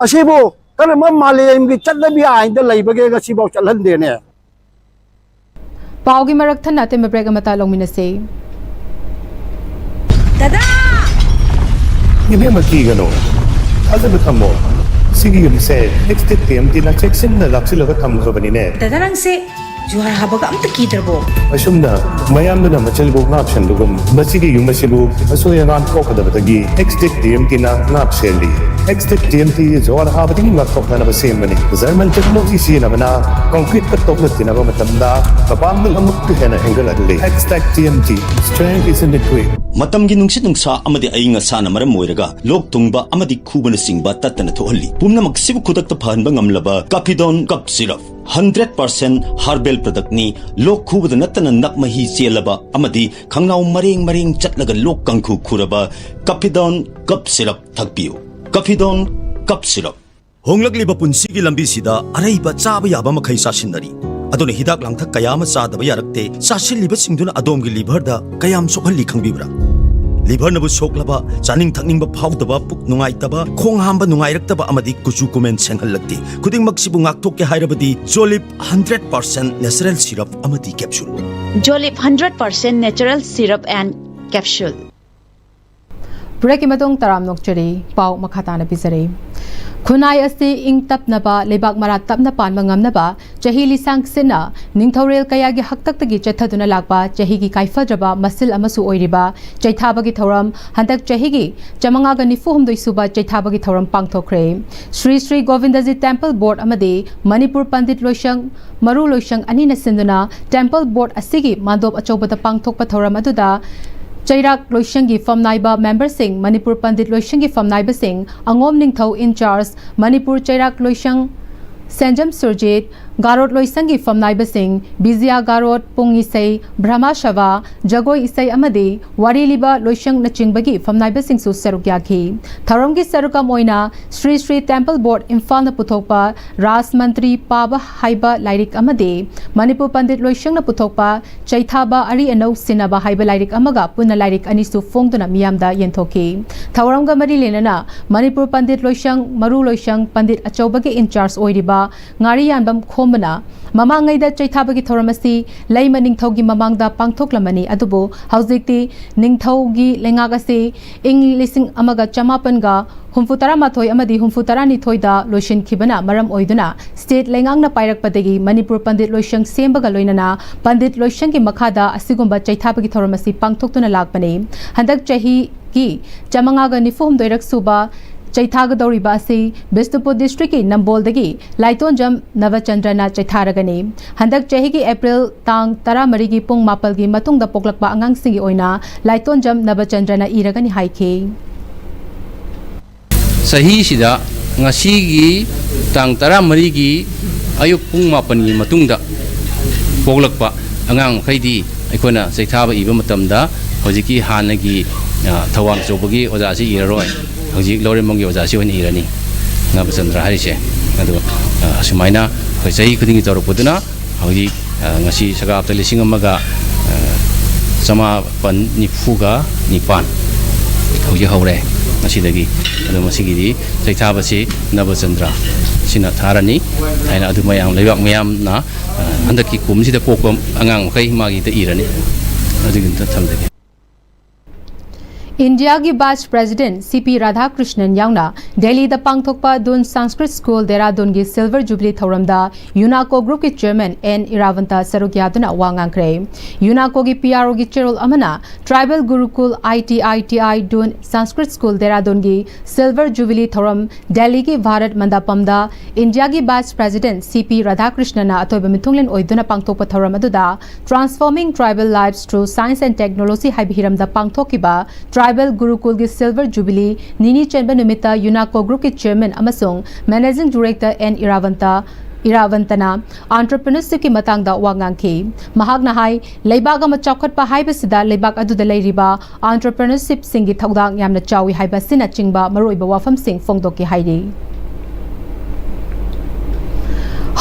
ꯑꯁꯤꯕꯨ ꯀꯔꯝꯕ ꯃꯥꯂꯦꯝꯒꯤ ꯆꯠꯅꯕꯤ ꯑꯥꯏꯟꯗ ꯂꯩꯕꯒꯦ ꯉꯁꯤꯐꯥꯎ ꯆꯠꯍꯟꯗꯦꯅꯦ? ꯄꯥꯎꯒꯤ ꯃꯔꯛ ꯊꯠꯅ ꯑꯇꯦꯟꯕ ꯕ꯭ꯔꯦꯛ ꯑꯃꯇ ꯂꯧꯃꯤꯟꯅꯁꯤ꯫ ꯗꯗꯥ! ꯏꯕꯦꯝꯃ ꯀꯤꯒꯅꯨ, ꯊꯥꯖꯕ ꯊꯝꯃꯣ꯫ ꯁꯤꯒꯤ ꯌꯨꯝꯁꯦ ꯑꯦꯛꯁꯇꯦꯛ ꯇꯤ ꯑꯦꯝ ꯇꯤꯅ ꯆꯦꯛꯁꯤꯟꯅ ꯂꯥꯛꯁꯤꯜꯂꯒ ꯊꯝꯈ꯭ꯔꯕꯅꯤꯅꯦ꯫ ꯗꯗꯥ ꯅꯪꯁꯦ ꯖꯨꯍꯥꯔ ꯍꯥꯕꯒ ꯑꯝꯇ ꯀꯤꯗ꯭ꯔꯕꯣ? ꯑꯁꯨꯝꯅ ꯃꯌꯥꯝꯗꯨꯅ ꯃꯆꯜꯕꯨ ꯉꯥꯛ ꯁꯦꯟꯕꯒꯨꯝ ꯃꯁꯤꯒꯤ ꯌꯨꯝ ꯑꯁꯤꯕꯨ ꯑꯁꯣꯏ ꯑꯉꯥꯝ ꯊꯣꯛꯀꯗꯕꯗꯒꯤ ꯑꯦꯛꯁꯇꯦꯛ ꯇꯤ ꯑꯦꯝ ꯇꯤꯅ ꯉꯥꯛ ꯁꯦꯜꯂꯤ꯫ ꯑꯦꯛꯁꯇꯦꯛ ꯇꯤ ꯑꯦꯝ ꯇꯤ ꯖꯨꯍꯥꯔ ꯍꯥꯕꯗꯒꯤ ꯉꯥꯛꯊꯣꯛꯅꯅꯕ ꯁꯦꯝꯕꯅꯤ꯫ ꯖꯔꯃꯟ ꯇꯦꯛꯅꯣꯂꯣꯖꯤ ꯁꯤꯖꯤꯟꯅꯕꯅ ꯀꯪꯀ꯭ꯔꯤꯠꯀ ꯇꯣꯛꯅ ꯇꯤꯟꯅꯕ ꯃꯇꯝꯗ ꯃꯄꯥꯡꯒꯜ ꯑꯃꯨꯛꯀ ꯍꯦꯟꯅ ꯍꯦꯟꯒꯠꯍꯜꯂꯤ꯫ Extech T M T, strength is in the grit. ꯃꯇꯝꯒꯤ ꯅꯨꯡꯁꯤꯠ ꯅꯨꯡꯁꯥ ꯑꯃꯗꯤ ꯑꯏꯪ ꯑꯁꯥꯅ ꯃꯔꯝ ꯑꯣꯏꯔꯒ ꯂꯣꯛ ꯊꯨꯡꯕ ꯑꯃꯗꯤ ꯈꯨꯕꯅꯆꯤꯡꯕ ꯇꯠꯇꯅ ꯊꯣꯛꯍꯜꯂꯤ꯫ ꯄꯨꯝꯅꯃꯛꯁꯤꯕꯨ ꯈꯨꯗꯛꯇ ꯐꯍꯟꯕ ꯉꯝꯂꯕ ꯀꯥꯐꯤꯗꯣꯟ cough syrup. Hundred percent herbal ꯄ꯭ꯔꯗꯛꯅꯤ꯫ ꯂꯣꯛ ꯈꯨꯕꯗ ꯅꯠꯇꯅ ꯅꯞ ꯃꯍꯤ ꯆꯦꯜꯂꯕ ꯑꯃꯗꯤ ꯈꯪꯅꯥꯎ ꯃꯔꯦꯡ ꯃꯔꯦꯡ ꯆꯠꯂꯒ ꯂꯣꯛ ꯀꯥꯡꯈꯨ ꯈꯨꯔꯕ ꯀꯥꯐꯤꯗꯣꯟ ꯀꯞ ꯁꯤꯔꯞ ꯊꯛꯄꯤꯌꯨ꯫ ꯀꯥꯐꯤꯗꯣꯟ cough syrup. ꯍꯣꯡꯂꯛꯂꯤꯕ ꯄꯨꯟꯁꯤꯒꯤ ꯂꯝꯕꯤꯁꯤꯗ ꯑꯔꯩꯕ ꯆꯥꯕ ꯌꯥꯕ ꯃꯈꯩ ꯆꯥꯁꯤꯟꯅꯔꯤ꯫ ꯑꯗꯨꯅ ꯍꯤꯗꯥꯛ ꯂꯥꯡꯊꯛ ꯀꯌꯥ ꯑꯃ ꯆꯥꯗꯕ ꯌꯥꯔꯛꯇꯦ꯫ ꯆꯥꯁꯤꯜꯂꯤꯕꯁꯤꯡꯗꯨꯅ ꯑꯗꯣꯝꯒꯤ ꯂꯤꯚꯔꯗ ꯀꯌꯥꯝ ꯁꯣꯛꯍꯜꯂꯤ ꯈꯪꯕꯤꯕ꯭ꯔꯥ? ꯂꯤꯚꯔꯅꯕꯨ ꯁꯣꯛꯂꯕ, ꯆꯥꯅꯤꯡ ꯊꯛꯅꯤꯡꯕ ꯐꯥꯎꯗꯕ, ꯄꯨꯛ ꯅꯨꯡꯉꯥꯏꯇꯕ, ꯈꯣꯡ ꯍꯥꯝꯕ ꯅꯨꯡꯉꯥꯏꯔꯛꯇꯕ ꯑꯃꯗꯤ ꯀꯨꯆꯨ ꯀꯨꯃꯦꯟ ꯁꯦꯡꯍꯜꯂꯛꯇꯦ꯫ ꯈꯨꯗꯤꯡꯃꯛꯁꯤꯕꯨ ꯉꯥꯛꯊꯣꯛꯀꯦ ꯍꯥꯏꯔꯕꯗꯤ Zolip hundred percent natural syrup ꯑꯃꯗꯤ capsule. Zolip hundred percent natural syrup and capsule. ꯕ꯭ꯔꯦꯛꯀꯤ ꯃꯇꯨꯡ ꯇꯔꯥꯝꯅ ꯑꯣꯛꯆꯔꯤ꯫ ꯄꯥꯎ ꯃꯈꯥ ꯇꯥꯅ ꯄꯤꯖꯔꯤ꯫ ꯈꯨꯟꯅꯥꯏ ꯑꯁꯤ ꯏꯪ ꯇꯞꯅꯕ, ꯂꯩꯕꯥꯛ ꯃꯔꯥ ꯇꯞꯅ ꯄꯥꯟꯕ ꯉꯝꯅꯕ ꯆꯍꯤ ꯂꯤꯁꯥꯡ ꯁꯤꯠꯅ ꯅꯤꯡꯊꯧꯔꯦꯜ ꯀꯌꯥꯒꯤ ꯍꯥꯛꯇꯛꯇꯒꯤ ꯆꯠꯊꯗꯨꯅ ꯂꯥꯛꯄ ꯆꯍꯤꯒꯤ ꯀꯥꯏꯐꯗ꯭ꯔꯕ ꯃꯁꯤꯜ ꯑꯃꯁꯨ ꯑꯣꯏꯔꯤꯕ ꯆꯩꯊꯥꯕꯒꯤ ꯊꯧꯔꯝ ꯍꯟꯗꯛ ꯆꯍꯤꯒꯤ ꯆꯥꯃꯉꯥꯒ ꯅꯤꯐꯨ ꯍꯨꯝꯗꯣꯏ ꯁꯨꯕ ꯆꯩꯊꯥꯕꯒꯤ ꯊꯧꯔꯝ ꯄꯥꯡꯊꯣꯛꯈ꯭ꯔꯦ꯫ ꯁ꯭ꯔꯤ ꯁ꯭ꯔꯤ ꯒꯣꯕꯤꯟꯗꯖꯤ ꯇꯦꯝꯄꯜ ꯕꯣꯔꯗ ꯑꯃꯗꯤ ꯃꯅꯤꯄꯨꯔ ꯄꯟꯗꯤꯠ ꯂꯣꯏꯁꯪ, ꯃꯔꯨ ꯂꯣꯏꯁꯪ ꯑꯅꯤꯅ ꯁꯤꯟꯗꯨꯅ ꯇꯦꯝꯄꯜ ꯕꯣꯔꯗ ꯑꯁꯤꯒꯤ ꯃꯥꯟꯗꯣꯞ ꯑꯆꯧꯕꯗ ꯄꯥꯡꯊꯣꯛꯄ ꯊꯧꯔꯝ ꯑꯗꯨꯗ ꯆꯩꯔꯥꯛ ꯂꯣꯏꯁꯪꯒꯤ ꯐꯝꯅꯥꯏꯕ ꯃꯦꯝꯕꯔꯁꯤꯡ, ꯃꯅꯤꯄꯨꯔ ꯄꯟꯗꯤꯠ ꯂꯣꯏꯁꯪꯒꯤ ꯐꯝꯅꯥꯏꯕꯁꯤꯡ, ꯑꯉꯣꯝ ꯅꯤꯡꯊꯧ ꯏꯟꯆꯥꯔꯖ, ꯃꯅꯤꯄꯨꯔ ꯆꯩꯔꯥꯛ ꯂꯣꯏꯁꯪ ꯁꯦꯟꯖꯝ ꯁꯨꯔꯖꯤꯠ, ꯒꯥꯔꯣꯠ ꯂꯣꯏꯁꯪꯒꯤ ꯐꯝꯅꯥꯏꯕꯁꯤꯡ ꯕꯤꯖꯤꯌꯥ ꯒꯥꯔꯣꯠ, ꯄꯨꯡ ꯏꯁꯩ, ꯕ꯭ꯔꯍꯃ ꯁꯚꯥ, ꯖꯒꯣꯏ ꯏꯁꯩ ꯑꯃꯗꯤ ꯋꯥꯔꯤ ꯂꯤꯕ ꯂꯣꯏꯁꯪꯅꯆꯤꯡꯕꯒꯤ ꯐꯝꯅꯥꯏꯕꯁꯤꯡꯁꯨ ꯁꯔꯨꯛ ꯌꯥꯈꯤ꯫ ꯊꯧꯔꯝꯒꯤ ꯁꯔꯨꯛ ꯑꯃ ꯑꯣꯏꯅ ꯁ꯭ꯔꯤ ꯁ꯭ꯔꯤ ꯇꯦꯝꯄꯜ ꯕꯣꯔꯗ ꯏꯝꯐꯥꯜꯅ ꯄꯨꯊꯣꯛꯄ ꯔꯥꯖ ꯃꯟꯇ꯭ꯔꯤ ꯄꯥꯕ ꯍꯥꯏꯕ ꯂꯥꯏꯔꯤꯛ ꯑꯃꯗꯤ ꯃꯅꯤꯄꯨꯔ ꯄꯟꯗꯤꯠ ꯂꯣꯏꯁꯪꯅ ꯄꯨꯊꯣꯛꯄ ꯆꯩꯊꯥꯕ ꯑꯔꯤ ꯑꯅꯧ ꯁꯤꯟꯅꯕ ꯍꯥꯏꯕ ꯂꯥꯏꯔꯤꯛ ꯑꯃꯒ ꯄꯨꯟꯅ ꯂꯥꯏꯔꯤꯛ ꯑꯅꯤꯁꯨ ꯐꯣꯡꯗꯨꯅ ꯃꯤꯌꯥꯝꯗ ꯌꯦꯟꯊꯣꯛꯈꯤ꯫ ꯊꯧꯔꯝꯒ ꯃꯔꯤ ꯂꯩꯅꯅ ꯃꯅꯤꯄꯨꯔ ꯄꯟꯗꯤꯠ ꯂꯣꯏꯁꯪ, ꯃꯔꯨ ꯂꯣꯏꯁꯪ ꯄꯟꯗꯤꯠ ꯑꯆꯧꯕꯒꯤ ꯏꯟꯆꯥꯔꯖ ꯑꯣꯏꯔꯤꯕ ꯉꯥꯔꯤꯌꯥꯟꯕꯝ ꯈꯣꯝꯕꯅ ꯃꯃꯥꯡꯉꯩꯗ ꯆꯩꯊꯥꯕꯒꯤ ꯊꯧꯔꯝ ꯑꯁꯤ ꯂꯩꯃ ꯅꯤꯡꯊꯧꯒꯤ ꯃꯃꯥꯡꯗ ꯄꯥꯡꯊꯣꯛꯂꯝꯃꯅꯤ, ꯑꯗꯨꯕꯨ ꯍꯧꯖꯤꯛꯇꯤ ꯅꯤꯡꯊꯧꯒꯤ ꯂꯩꯉꯥꯛ ꯑꯁꯤ ꯏꯪ ꯂꯤꯁꯤꯡ ꯑꯃꯒ ꯆꯃꯥꯄꯟꯒ ꯍꯨꯝꯐꯨ ꯇꯔꯥꯃꯥꯊꯣꯏ ꯑꯃꯗꯤ ꯍꯨꯝꯐꯨ ꯇꯔꯥꯅꯤꯊꯣꯏꯗ ꯂꯣꯏꯁꯤꯟꯈꯤꯕꯅ ꯃꯔꯝ ꯑꯣꯏꯗꯨꯅ ꯁ꯭ꯇꯦꯠ ꯂꯩꯉꯥꯛꯅ ꯄꯥꯏꯔꯛꯄꯗꯒꯤ ꯃꯅꯤꯄꯨꯔ ꯄꯟꯗꯤꯠ ꯂꯣꯏꯁꯪ ꯁꯦꯝꯕꯒ ꯂꯣꯏꯅꯅ ꯄꯟꯗꯤꯠ ꯂꯣꯏꯁꯪꯒꯤ ꯃꯈꯥꯗ ꯑꯁꯤꯒꯨꯝꯕ ꯆꯩꯊꯥꯕꯒꯤ ꯊꯧꯔꯝ ꯑꯁꯤ ꯄꯥꯡꯊꯣꯛꯇꯨꯅ ꯂꯥꯛꯄꯅꯤ꯫ ꯍꯟꯗꯛ ꯆꯍꯤꯒꯤ ꯆꯥꯃꯉꯥꯒ ꯅꯤꯐꯨ ꯍꯨꯝꯗꯣꯏꯔꯛ ꯁꯨꯕ ꯆꯩꯊꯥꯒꯗꯧꯔꯤꯕ ꯑꯁꯤ ꯕꯤꯁꯅꯨꯄꯨꯔ ꯗꯤꯁꯇ꯭ꯔꯤꯛꯀꯤ ꯅꯝꯕꯣꯜꯗꯒꯤ ꯂꯥꯏꯇꯣꯟꯖꯝ ꯅꯕꯆꯟꯗ꯭ꯔꯅ ꯆꯩꯊꯥꯔꯒꯅꯤ꯫ ꯍꯟꯗꯛ ꯆꯍꯤꯒꯤ ꯑꯦꯄ꯭ꯔꯤꯜ ꯇꯥꯡ ꯇꯔꯥꯃꯔꯤꯒꯤ ꯄꯨꯡ ꯃꯥꯄꯜꯒꯤ ꯃꯇꯨꯡꯗ ꯄꯣꯛꯂꯛꯄ ꯑꯉꯥꯡꯁꯤꯡꯒꯤ ꯑꯣꯏꯅ ꯂꯥꯏꯇꯣꯟꯖꯝ ꯅꯕꯆꯟꯗ꯭ꯔꯅ ꯏꯔꯒꯅꯤ ꯍꯥꯏꯈꯤ꯫ ꯆꯍꯤꯁꯤꯗ ꯉꯁꯤꯒꯤ ꯇꯥꯡ ꯇꯔꯥꯃꯔꯤꯒꯤ ꯑꯌꯨꯛ ꯄꯨꯡ ꯃꯥꯄꯟꯒꯤ ꯃꯇꯨꯡꯗ ꯄꯣꯛꯂꯛꯄ ꯑꯉꯥꯡ ꯃꯈꯩꯗꯤ ꯑꯩꯈꯣꯏꯅ ꯆꯩꯊꯥꯕ ꯏꯕ ꯃꯇꯝꯗ ꯍꯧꯖꯤꯛꯀꯤ ꯍꯥꯟꯅꯒꯤ, ꯑ, ꯊꯧꯕꯥꯜ ꯑꯆꯧꯕꯒꯤ ꯑꯣꯖꯥꯁꯤ ꯏꯔꯔꯣꯏ, ꯍꯧꯖꯤꯛ ꯂꯧꯔꯦꯝꯕꯝꯒꯤ ꯑꯣꯖꯥꯁꯤ ꯑꯣꯏꯅ ꯏꯔꯅꯤ꯫ ꯅꯕꯆꯟꯗ꯭ꯔ ꯍꯥꯏꯔꯤꯁꯦ꯫ ꯑꯗꯣ, ꯑ, ꯑꯁꯨꯃꯥꯏꯅ ꯑꯩꯈꯣꯏ ꯆꯍꯤ ꯈꯨꯗꯤꯡꯒꯤ ꯇꯧꯔꯛꯄꯗꯨꯅ ꯍꯧꯖꯤꯛ, ꯑ, ꯉꯁꯤ ꯁꯒꯥꯞꯇ ꯂꯤꯁꯤꯡ ꯑꯃꯒ, ꯑ, ꯆꯃꯥꯄꯟ ꯅꯤꯐꯨꯒ ꯅꯤꯄꯥꯟ ꯍꯧꯖꯤꯛ ꯍꯧꯔꯦ ꯉꯁꯤꯗꯒꯤ꯫ ꯑꯗꯣ ꯃꯁꯤꯒꯤꯗꯤ ꯆꯩꯊꯥꯕꯁꯤ ꯅꯕꯆꯟꯗ꯭ꯔ ꯁꯤꯅ ꯊꯥꯔꯅꯤ ꯍꯥꯏꯅ ꯑꯗꯨ ꯃꯌꯥꯝ, ꯂꯩꯕꯥꯛ ꯃꯤꯌꯥꯝꯅ, ꯑ, ꯍꯟꯗꯛꯀꯤ ꯀꯨꯝꯁꯤꯗ ꯄꯣꯛꯄ ꯑꯉꯥꯡ ꯃꯈꯩ ꯃꯥꯒꯤꯗ ꯏꯔꯅꯤ꯫ ꯑꯗꯨꯒꯤꯗꯃꯛꯇ ꯊꯝꯖꯒꯦ꯫ ꯏꯟꯗꯤꯌꯥꯒꯤ ꯚꯥꯏꯁ ꯄ꯭ꯔꯦꯁꯤꯗꯦꯟꯠ ꯁꯤ ꯄꯤ ꯔꯥꯙꯥꯀ꯭ꯔꯤꯁꯅꯟ ꯌꯥꯎꯅ ꯗꯦꯜꯂꯤꯗ ꯄꯥꯡꯊꯣꯛꯄ Doon Sanskrit school ꯗꯦꯔꯥꯗꯨꯟꯒꯤ silver jubilee ꯊꯧꯔꯝꯗ ꯌꯨꯅꯥꯀꯣ ꯒ꯭ꯔꯨꯞꯀꯤ ꯆꯦꯌꯔꯃꯦꯟ ꯑꯦꯟ ꯏꯔꯥꯕꯟꯇ ꯁꯔꯨꯛ ꯌꯥꯗꯨꯅ ꯋꯥ ꯉꯥꯡꯈ꯭ꯔꯦ꯫ ꯌꯨꯅꯥꯀꯣꯒꯤ ꯄꯤ ꯑꯥꯔ ꯑꯣꯒꯤ ꯆꯦꯔꯣꯜ ꯑꯃꯅ ꯇ꯭ꯔꯥꯏꯕꯦꯜ ꯒꯨꯔꯨꯀꯨꯜ ꯑꯥꯏ ꯇꯤ ꯑꯥꯏ ꯇꯤ ꯑꯥꯏ Doon Sanskrit school ꯗꯦꯔꯥꯗꯨꯟꯒꯤ silver jubilee ꯊꯧꯔꯝ ꯗꯦꯜꯂꯤꯒꯤ ꯚꯥꯔꯠ ꯃꯟꯗꯄꯝꯗ ꯏꯟꯗꯤꯌꯥꯒꯤ ꯚꯥꯏꯁ ꯄ꯭ꯔꯦꯁꯤꯗꯦꯟꯠ ꯁꯤ ꯄꯤ ꯔꯥꯙꯥꯀ꯭ꯔꯤꯁꯅꯟꯅ ꯑꯊꯣꯏꯕ ꯃꯤꯊꯨꯡꯂꯦꯟ ꯑꯣꯏꯗꯨꯅ ꯄꯥꯡꯊꯣꯛꯄ ꯊꯧꯔꯝ ꯑꯗꯨꯗ Transforming Tribal Lives Through Science and Technology ꯍꯥꯏꯕ ꯍꯤꯔꯝꯗ ꯄꯥꯡꯊꯣꯛꯈꯤꯕ ꯇ꯭ꯔꯥꯏꯕꯦꯜ ꯒꯨꯔꯨꯀꯨꯜꯒꯤ ꯁꯤꯜꯚꯔ ꯖꯨꯕꯤꯂꯤ ꯅꯤꯅꯤ ꯆꯟꯕ ꯅꯨꯃꯤꯠꯇ ꯌꯨꯅꯥꯀꯣ ꯒ꯭ꯔꯨꯞꯀꯤ ꯆꯦꯌꯔꯃꯦꯟ ꯑꯃꯁꯨꯡ ꯃꯦꯅꯦꯖꯤꯡ ꯗꯤꯔꯦꯛꯇꯔ ꯑꯦꯟ ꯏꯔꯥꯕꯟꯇ, ꯏꯔꯥꯕꯟꯇꯅ ꯑꯦꯟꯇꯔꯄ꯭ꯔꯤꯅꯔꯁꯤꯞꯀꯤ ꯃꯇꯥꯡꯗ ꯋꯥ ꯉꯥꯡꯈꯤ꯫ ꯃꯍꯥꯛꯅ ꯍꯥꯏ, ꯂꯩꯕꯥꯛ ꯑꯃ ꯆꯥꯎꯈꯠꯄ ꯍꯥꯏꯕꯁꯤꯗ ꯂꯩꯕꯥꯛ ꯑꯗꯨꯗ ꯂꯩꯔꯤꯕ ꯑꯦꯟꯇꯔꯄ꯭ꯔꯤꯅꯔꯁꯤꯞꯁꯤꯡꯒꯤ ꯊꯧꯗꯥꯡ ꯌꯥꯝꯅ ꯆꯥꯎꯏ ꯍꯥꯏꯕ ꯑꯁꯤꯅꯆꯤꯡꯕ ꯃꯔꯨꯑꯣꯏꯕ ꯋꯥꯐꯝꯁꯤꯡ ꯐꯣꯡꯗꯣꯛꯈꯤ ꯍꯥꯏꯔꯤ꯫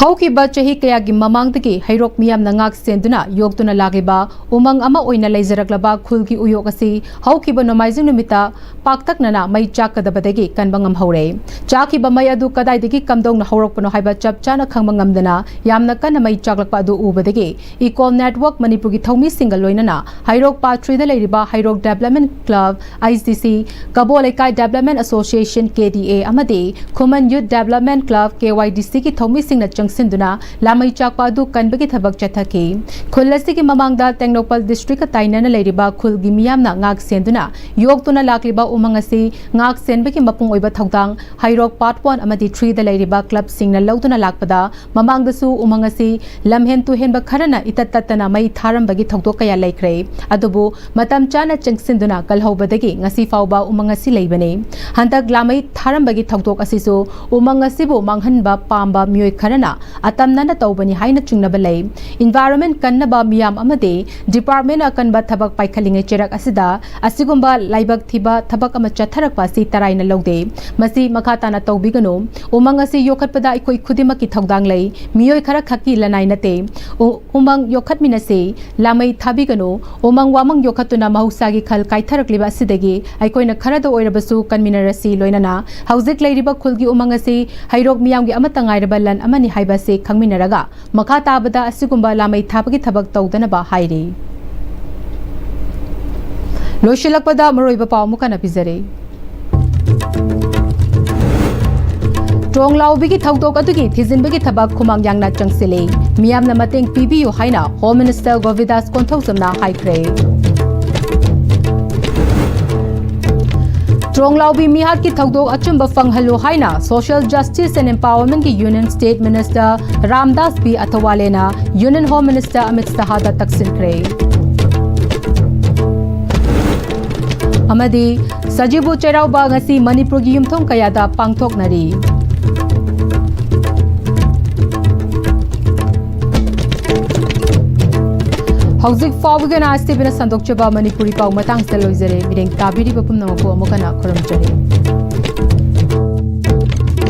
ꯍꯧꯈꯤꯕ ꯆꯍꯤ ꯀꯌꯥꯒꯤ ꯃꯃꯥꯡꯗꯒꯤ ꯍꯩꯔꯣꯛ ꯃꯤꯌꯥꯝꯅ ꯉꯥꯛ ꯁꯦꯟꯗꯨꯅ ꯌꯣꯛꯇꯨꯅ ꯂꯥꯛꯂꯤꯕ ꯎꯃꯪ ꯑꯃ ꯑꯣꯏꯅ ꯂꯩꯖꯔꯛꯂꯕ ꯈꯨꯜꯒꯤ ꯎꯌꯣꯛ ꯑꯁꯤ ꯍꯧꯈꯤꯕ ꯅꯣꯡꯃꯥꯏꯖꯤꯡ ꯅꯨꯃꯤꯠꯇ ꯄꯥꯛꯇꯛꯅꯅ ꯃꯩ ꯆꯥꯛꯀꯗꯕꯗꯒꯤ ꯀꯟꯕ ꯉꯝꯍꯧꯔꯦ꯫ ꯆꯥꯛꯈꯤꯕ ꯃꯩ ꯑꯗꯨ ꯀꯗꯥꯏꯗꯒꯤ ꯀꯝꯗꯧꯅ ꯍꯧꯔꯛꯄꯅꯣ ꯍꯥꯏꯕ ꯆꯞ ꯆꯥꯅ ꯈꯪꯕ ꯉꯝꯗꯅ ꯌꯥꯝꯅ ꯀꯟꯅ ꯃꯩ ꯆꯥꯛꯂꯛꯄ ꯑꯗꯨ ꯎꯕꯗꯒꯤ ꯏꯀꯣꯜ ꯅꯦꯠꯋꯥꯔꯛ ꯃꯅꯤꯄꯨꯔꯒꯤ ꯊꯧꯃꯤꯁꯤꯡꯒ ꯂꯣꯏꯅꯅ ꯍꯩꯔꯣꯛ ꯄꯥꯔꯠ ꯊ꯭ꯔꯤꯗ ꯂꯩꯔꯤꯕ ꯍꯩꯔꯣꯛ ꯗꯦꯕꯂꯞꯃꯦꯟ ꯀ꯭ꯂꯕ, ꯑꯥꯏ ꯁꯤ ꯁꯤ, ꯀꯕꯣ ꯂꯩꯀꯥꯏ ꯗꯦꯕꯂꯞꯃꯦꯟ ꯑꯦꯁꯣꯁꯤꯌꯦꯁꯟ, ꯀꯦ ꯗꯤ ꯑꯦ, ꯑꯃꯗꯤ ꯈꯨꯃꯟ ꯌꯨꯠ ꯗꯦꯕꯂꯞꯃꯦꯟ ꯀ꯭ꯂꯕ, ꯀꯦ ꯋꯥꯏ ꯗꯤ ꯁꯤꯒꯤ ꯊꯧꯃꯤꯁꯤꯡꯅ ꯆꯪꯁꯤꯟꯗꯨꯅ ꯂꯥꯃꯩ ꯆꯥꯛꯄ ꯑꯗꯨ ꯀꯟꯕꯒꯤ ꯊꯕꯛ ꯆꯠꯊꯈꯤ꯫ ꯈꯨꯜ ꯑꯁꯤꯒꯤ ꯃꯃꯥꯡꯗ ꯇꯦꯡꯅꯧꯄꯜ ꯗꯤꯁꯇ꯭ꯔꯤꯛꯀ ꯇꯥꯏꯅꯅ ꯂꯩꯔꯤꯕ ꯈꯨꯜꯒꯤ ꯃꯤꯌꯥꯝꯅ ꯉꯥꯛ ꯁꯦꯟꯗꯨꯅ ꯌꯣꯛꯇꯨꯅ ꯂꯥꯛꯂꯤꯕ ꯎꯃꯪ ꯑꯁꯤ ꯉꯥꯛ ꯁꯦꯟꯕꯒꯤ ꯃꯄꯨꯡ ꯑꯣꯏꯕ ꯊꯧꯗꯥꯡ ꯍꯩꯔꯣꯛ ꯄꯥꯔꯠ ꯋꯥꯟ ꯑꯃꯗꯤ ꯊ꯭ꯔꯤꯗ ꯂꯩꯔꯤꯕ ꯀ꯭ꯂꯕꯁꯤꯡꯅ ꯂꯧꯗꯨꯅ ꯂꯥꯛꯄꯗ ꯃꯃꯥꯡꯗꯁꯨ ꯎꯃꯪ ꯑꯁꯤ ꯂꯝꯍꯦꯟ ꯇꯨꯍꯦꯟꯕ ꯈꯔꯅ ꯏꯇꯠ ꯇꯠꯇꯅ ꯃꯩ ꯊꯥꯔꯝꯕꯒꯤ ꯊꯧꯗꯣꯛ ꯀꯌꯥ ꯂꯩꯈ꯭ꯔꯦ꯫ ꯑꯗꯨꯕꯨ ꯃꯇꯝ ꯆꯥꯅ ꯆꯪꯁꯤꯟꯗꯨꯅ ꯀꯜꯍꯧꯕꯗꯒꯤ ꯉꯁꯤ ꯐꯥꯎꯕ ꯎꯃꯪ ꯑꯁꯤ ꯂꯩꯕꯅꯤ꯫ ꯍꯟꯗꯛ ꯂꯥꯃꯩ ꯊꯥꯔꯝꯕꯒꯤ ꯊꯧꯗꯣꯛ ꯑꯁꯤꯁꯨ ꯎꯃꯪ ꯑꯁꯤꯕꯨ ꯃꯥꯡꯍꯟꯕ ꯄꯥꯝꯕ ꯃꯤꯑꯣꯏ ꯈꯔꯅ ꯑꯇꯝꯅꯅ ꯇꯧꯕꯅꯤ ꯍꯥꯏꯅ ꯆꯤꯡꯅꯕ ꯂꯩ꯫ ꯏꯟꯚꯥꯏꯔꯣꯟꯃꯦꯟ ꯀꯟꯅꯕ ꯃꯤꯌꯥꯝ ꯑꯃꯗꯤ ꯗꯤꯄꯥꯔꯠꯃꯦꯟ ꯑꯀꯟꯕ ꯊꯕꯛ ꯄꯥꯏꯈꯠꯂꯤꯉꯩ ꯆꯩꯔꯛ ꯑꯁꯤꯗ ꯑꯁꯤꯒꯨꯝꯕ ꯂꯥꯏꯕꯛ ꯊꯤꯕ ꯊꯕꯛ ꯑꯃ ꯆꯠꯊꯔꯛꯄ ꯑꯁꯤ ꯇꯔꯥꯏꯅ ꯂꯧꯗꯦ꯫ ꯃꯁꯤ ꯃꯈꯥ ꯇꯥꯅ ꯇꯧꯕꯤꯒꯅꯨ꯫ ꯎꯃꯪ ꯑꯁꯤ ꯌꯣꯛꯈꯠꯄꯗ ꯑꯩꯈꯣꯏ ꯈꯨꯗꯤꯡꯃꯛꯀꯤ ꯊꯧꯗꯥꯡ ꯂꯩ꯫ ꯃꯤꯑꯣꯏ ꯈꯔ ꯈꯛꯀꯤ ꯂꯅꯥꯏ ꯅꯠꯇꯦ꯫ ꯎ-, ꯎꯃꯪ ꯌꯣꯛꯈꯠꯃꯤꯟꯅꯁꯤ꯫ ꯂꯥꯃꯩ ꯊꯥꯕꯤꯒꯅꯨ꯫ ꯎꯃꯪ ꯋꯥꯃꯪ ꯌꯣꯛꯈꯠꯇꯨꯅ ꯃꯍꯧꯁꯥꯒꯤ ꯈꯜ ꯀꯥꯏꯊꯔꯛꯂꯤꯕ ꯑꯁꯤꯗꯒꯤ ꯑꯩꯈꯣꯏꯅ ꯈꯔꯗ ꯑꯣꯏꯔꯕꯁꯨ ꯀꯟꯃꯤꯟꯅꯔꯁꯤ꯫ ꯂꯣꯏꯅꯅ ꯍꯧꯖꯤꯛ ꯂꯩꯔꯤꯕ ꯈꯨꯜꯒꯤ ꯎꯃꯪ ꯑꯁꯤ ꯍꯩꯔꯣꯛ ꯃꯤꯌꯥꯝꯒꯤ ꯑꯃꯠꯇ ꯉꯥꯏꯔꯕ ꯂꯟ ꯑꯃꯅꯤ ꯍꯥꯏꯕ ꯑꯁꯤ ꯈꯪꯃꯤꯟꯅꯔꯒ ꯃꯈꯥ ꯇꯥꯕꯗ ꯑꯁꯤꯒꯨꯝꯕ ꯂꯥꯃꯩ ꯊꯥꯕꯒꯤ ꯊꯕꯛ ꯇꯧꯗꯅꯕ ꯍꯥꯏꯔꯤ꯫ ꯂꯣꯏꯁꯤꯜꯂꯛꯄꯗ ꯃꯔꯨꯑꯣꯏꯕ ꯄꯥꯎ ꯑꯃꯨꯛ ꯍꯟꯅ ꯄꯤꯖꯔꯤ꯫ ꯇ꯭ꯔꯣꯡꯂꯥꯎꯕꯤꯒꯤ ꯊꯧꯗꯣꯛ ꯑꯗꯨꯒꯤ ꯊꯤꯖꯤꯟꯕꯒꯤ ꯊꯕꯛ ꯈꯨꯃꯥꯡ ꯌꯥꯡꯅ ꯆꯪꯁꯤꯜꯂꯤ꯫ ꯃꯤꯌꯥꯝꯅ ꯃꯇꯦꯡ ꯄꯤꯕꯤꯌꯨ ꯍꯥꯏꯅ ꯍꯣꯝ ꯃꯤꯅꯤꯁꯇꯔ ꯒꯣꯕꯤꯟꯗꯥꯁ ꯀꯣꯟꯊꯧꯖꯝꯅ ꯍꯥꯏꯈ꯭ꯔꯦ꯫ ꯇ꯭ꯔꯣꯡꯂꯥꯎꯕꯤ ꯃꯤꯍꯥꯠꯀꯤ ꯊꯧꯗꯣꯛ ꯑꯆꯨꯝꯕ ꯐꯪꯍꯜꯂꯨ ꯍꯥꯏꯅ Social Justice and Empowerment ꯀꯤ Union State Minister Ramdas B ꯑꯊꯋꯥꯂꯦꯅ Union Home Minister ꯑꯃꯤꯠ ꯁꯍꯥꯗ ꯇꯛꯁꯤꯟꯈ꯭ꯔꯦ꯫ ꯑꯃꯗꯤ ꯁꯖꯤꯕꯨ ꯆꯩꯔꯥꯎꯕ ꯉꯁꯤ ꯃꯅꯤꯄꯨꯔꯒꯤ ꯌꯨꯝꯊꯣꯡ ꯀꯌꯥꯗ ꯄꯥꯡꯊꯣꯛꯅꯔꯤ꯫ ꯍꯧꯖꯤꯛ ꯐꯥꯎꯕꯒꯤ ꯑꯣꯏꯅ ꯑꯥꯏ ꯑꯦꯁ ꯇꯤ ꯚꯤꯅ ꯁꯟꯗꯣꯛꯆꯕ ꯃꯅꯤꯄꯨꯔꯤ ꯄꯥꯎ ꯃꯇꯥꯡꯁꯤꯗ ꯂꯣꯏꯖꯔꯦ꯫ ꯃꯤꯠꯌꯦꯡ ꯇꯥꯕꯤꯔꯤꯕ ꯄꯨꯝꯅꯃꯛꯄꯨ ꯑꯃꯨꯛ ꯍꯟꯅ ꯈꯨꯔꯨꯝꯖꯔꯤ꯫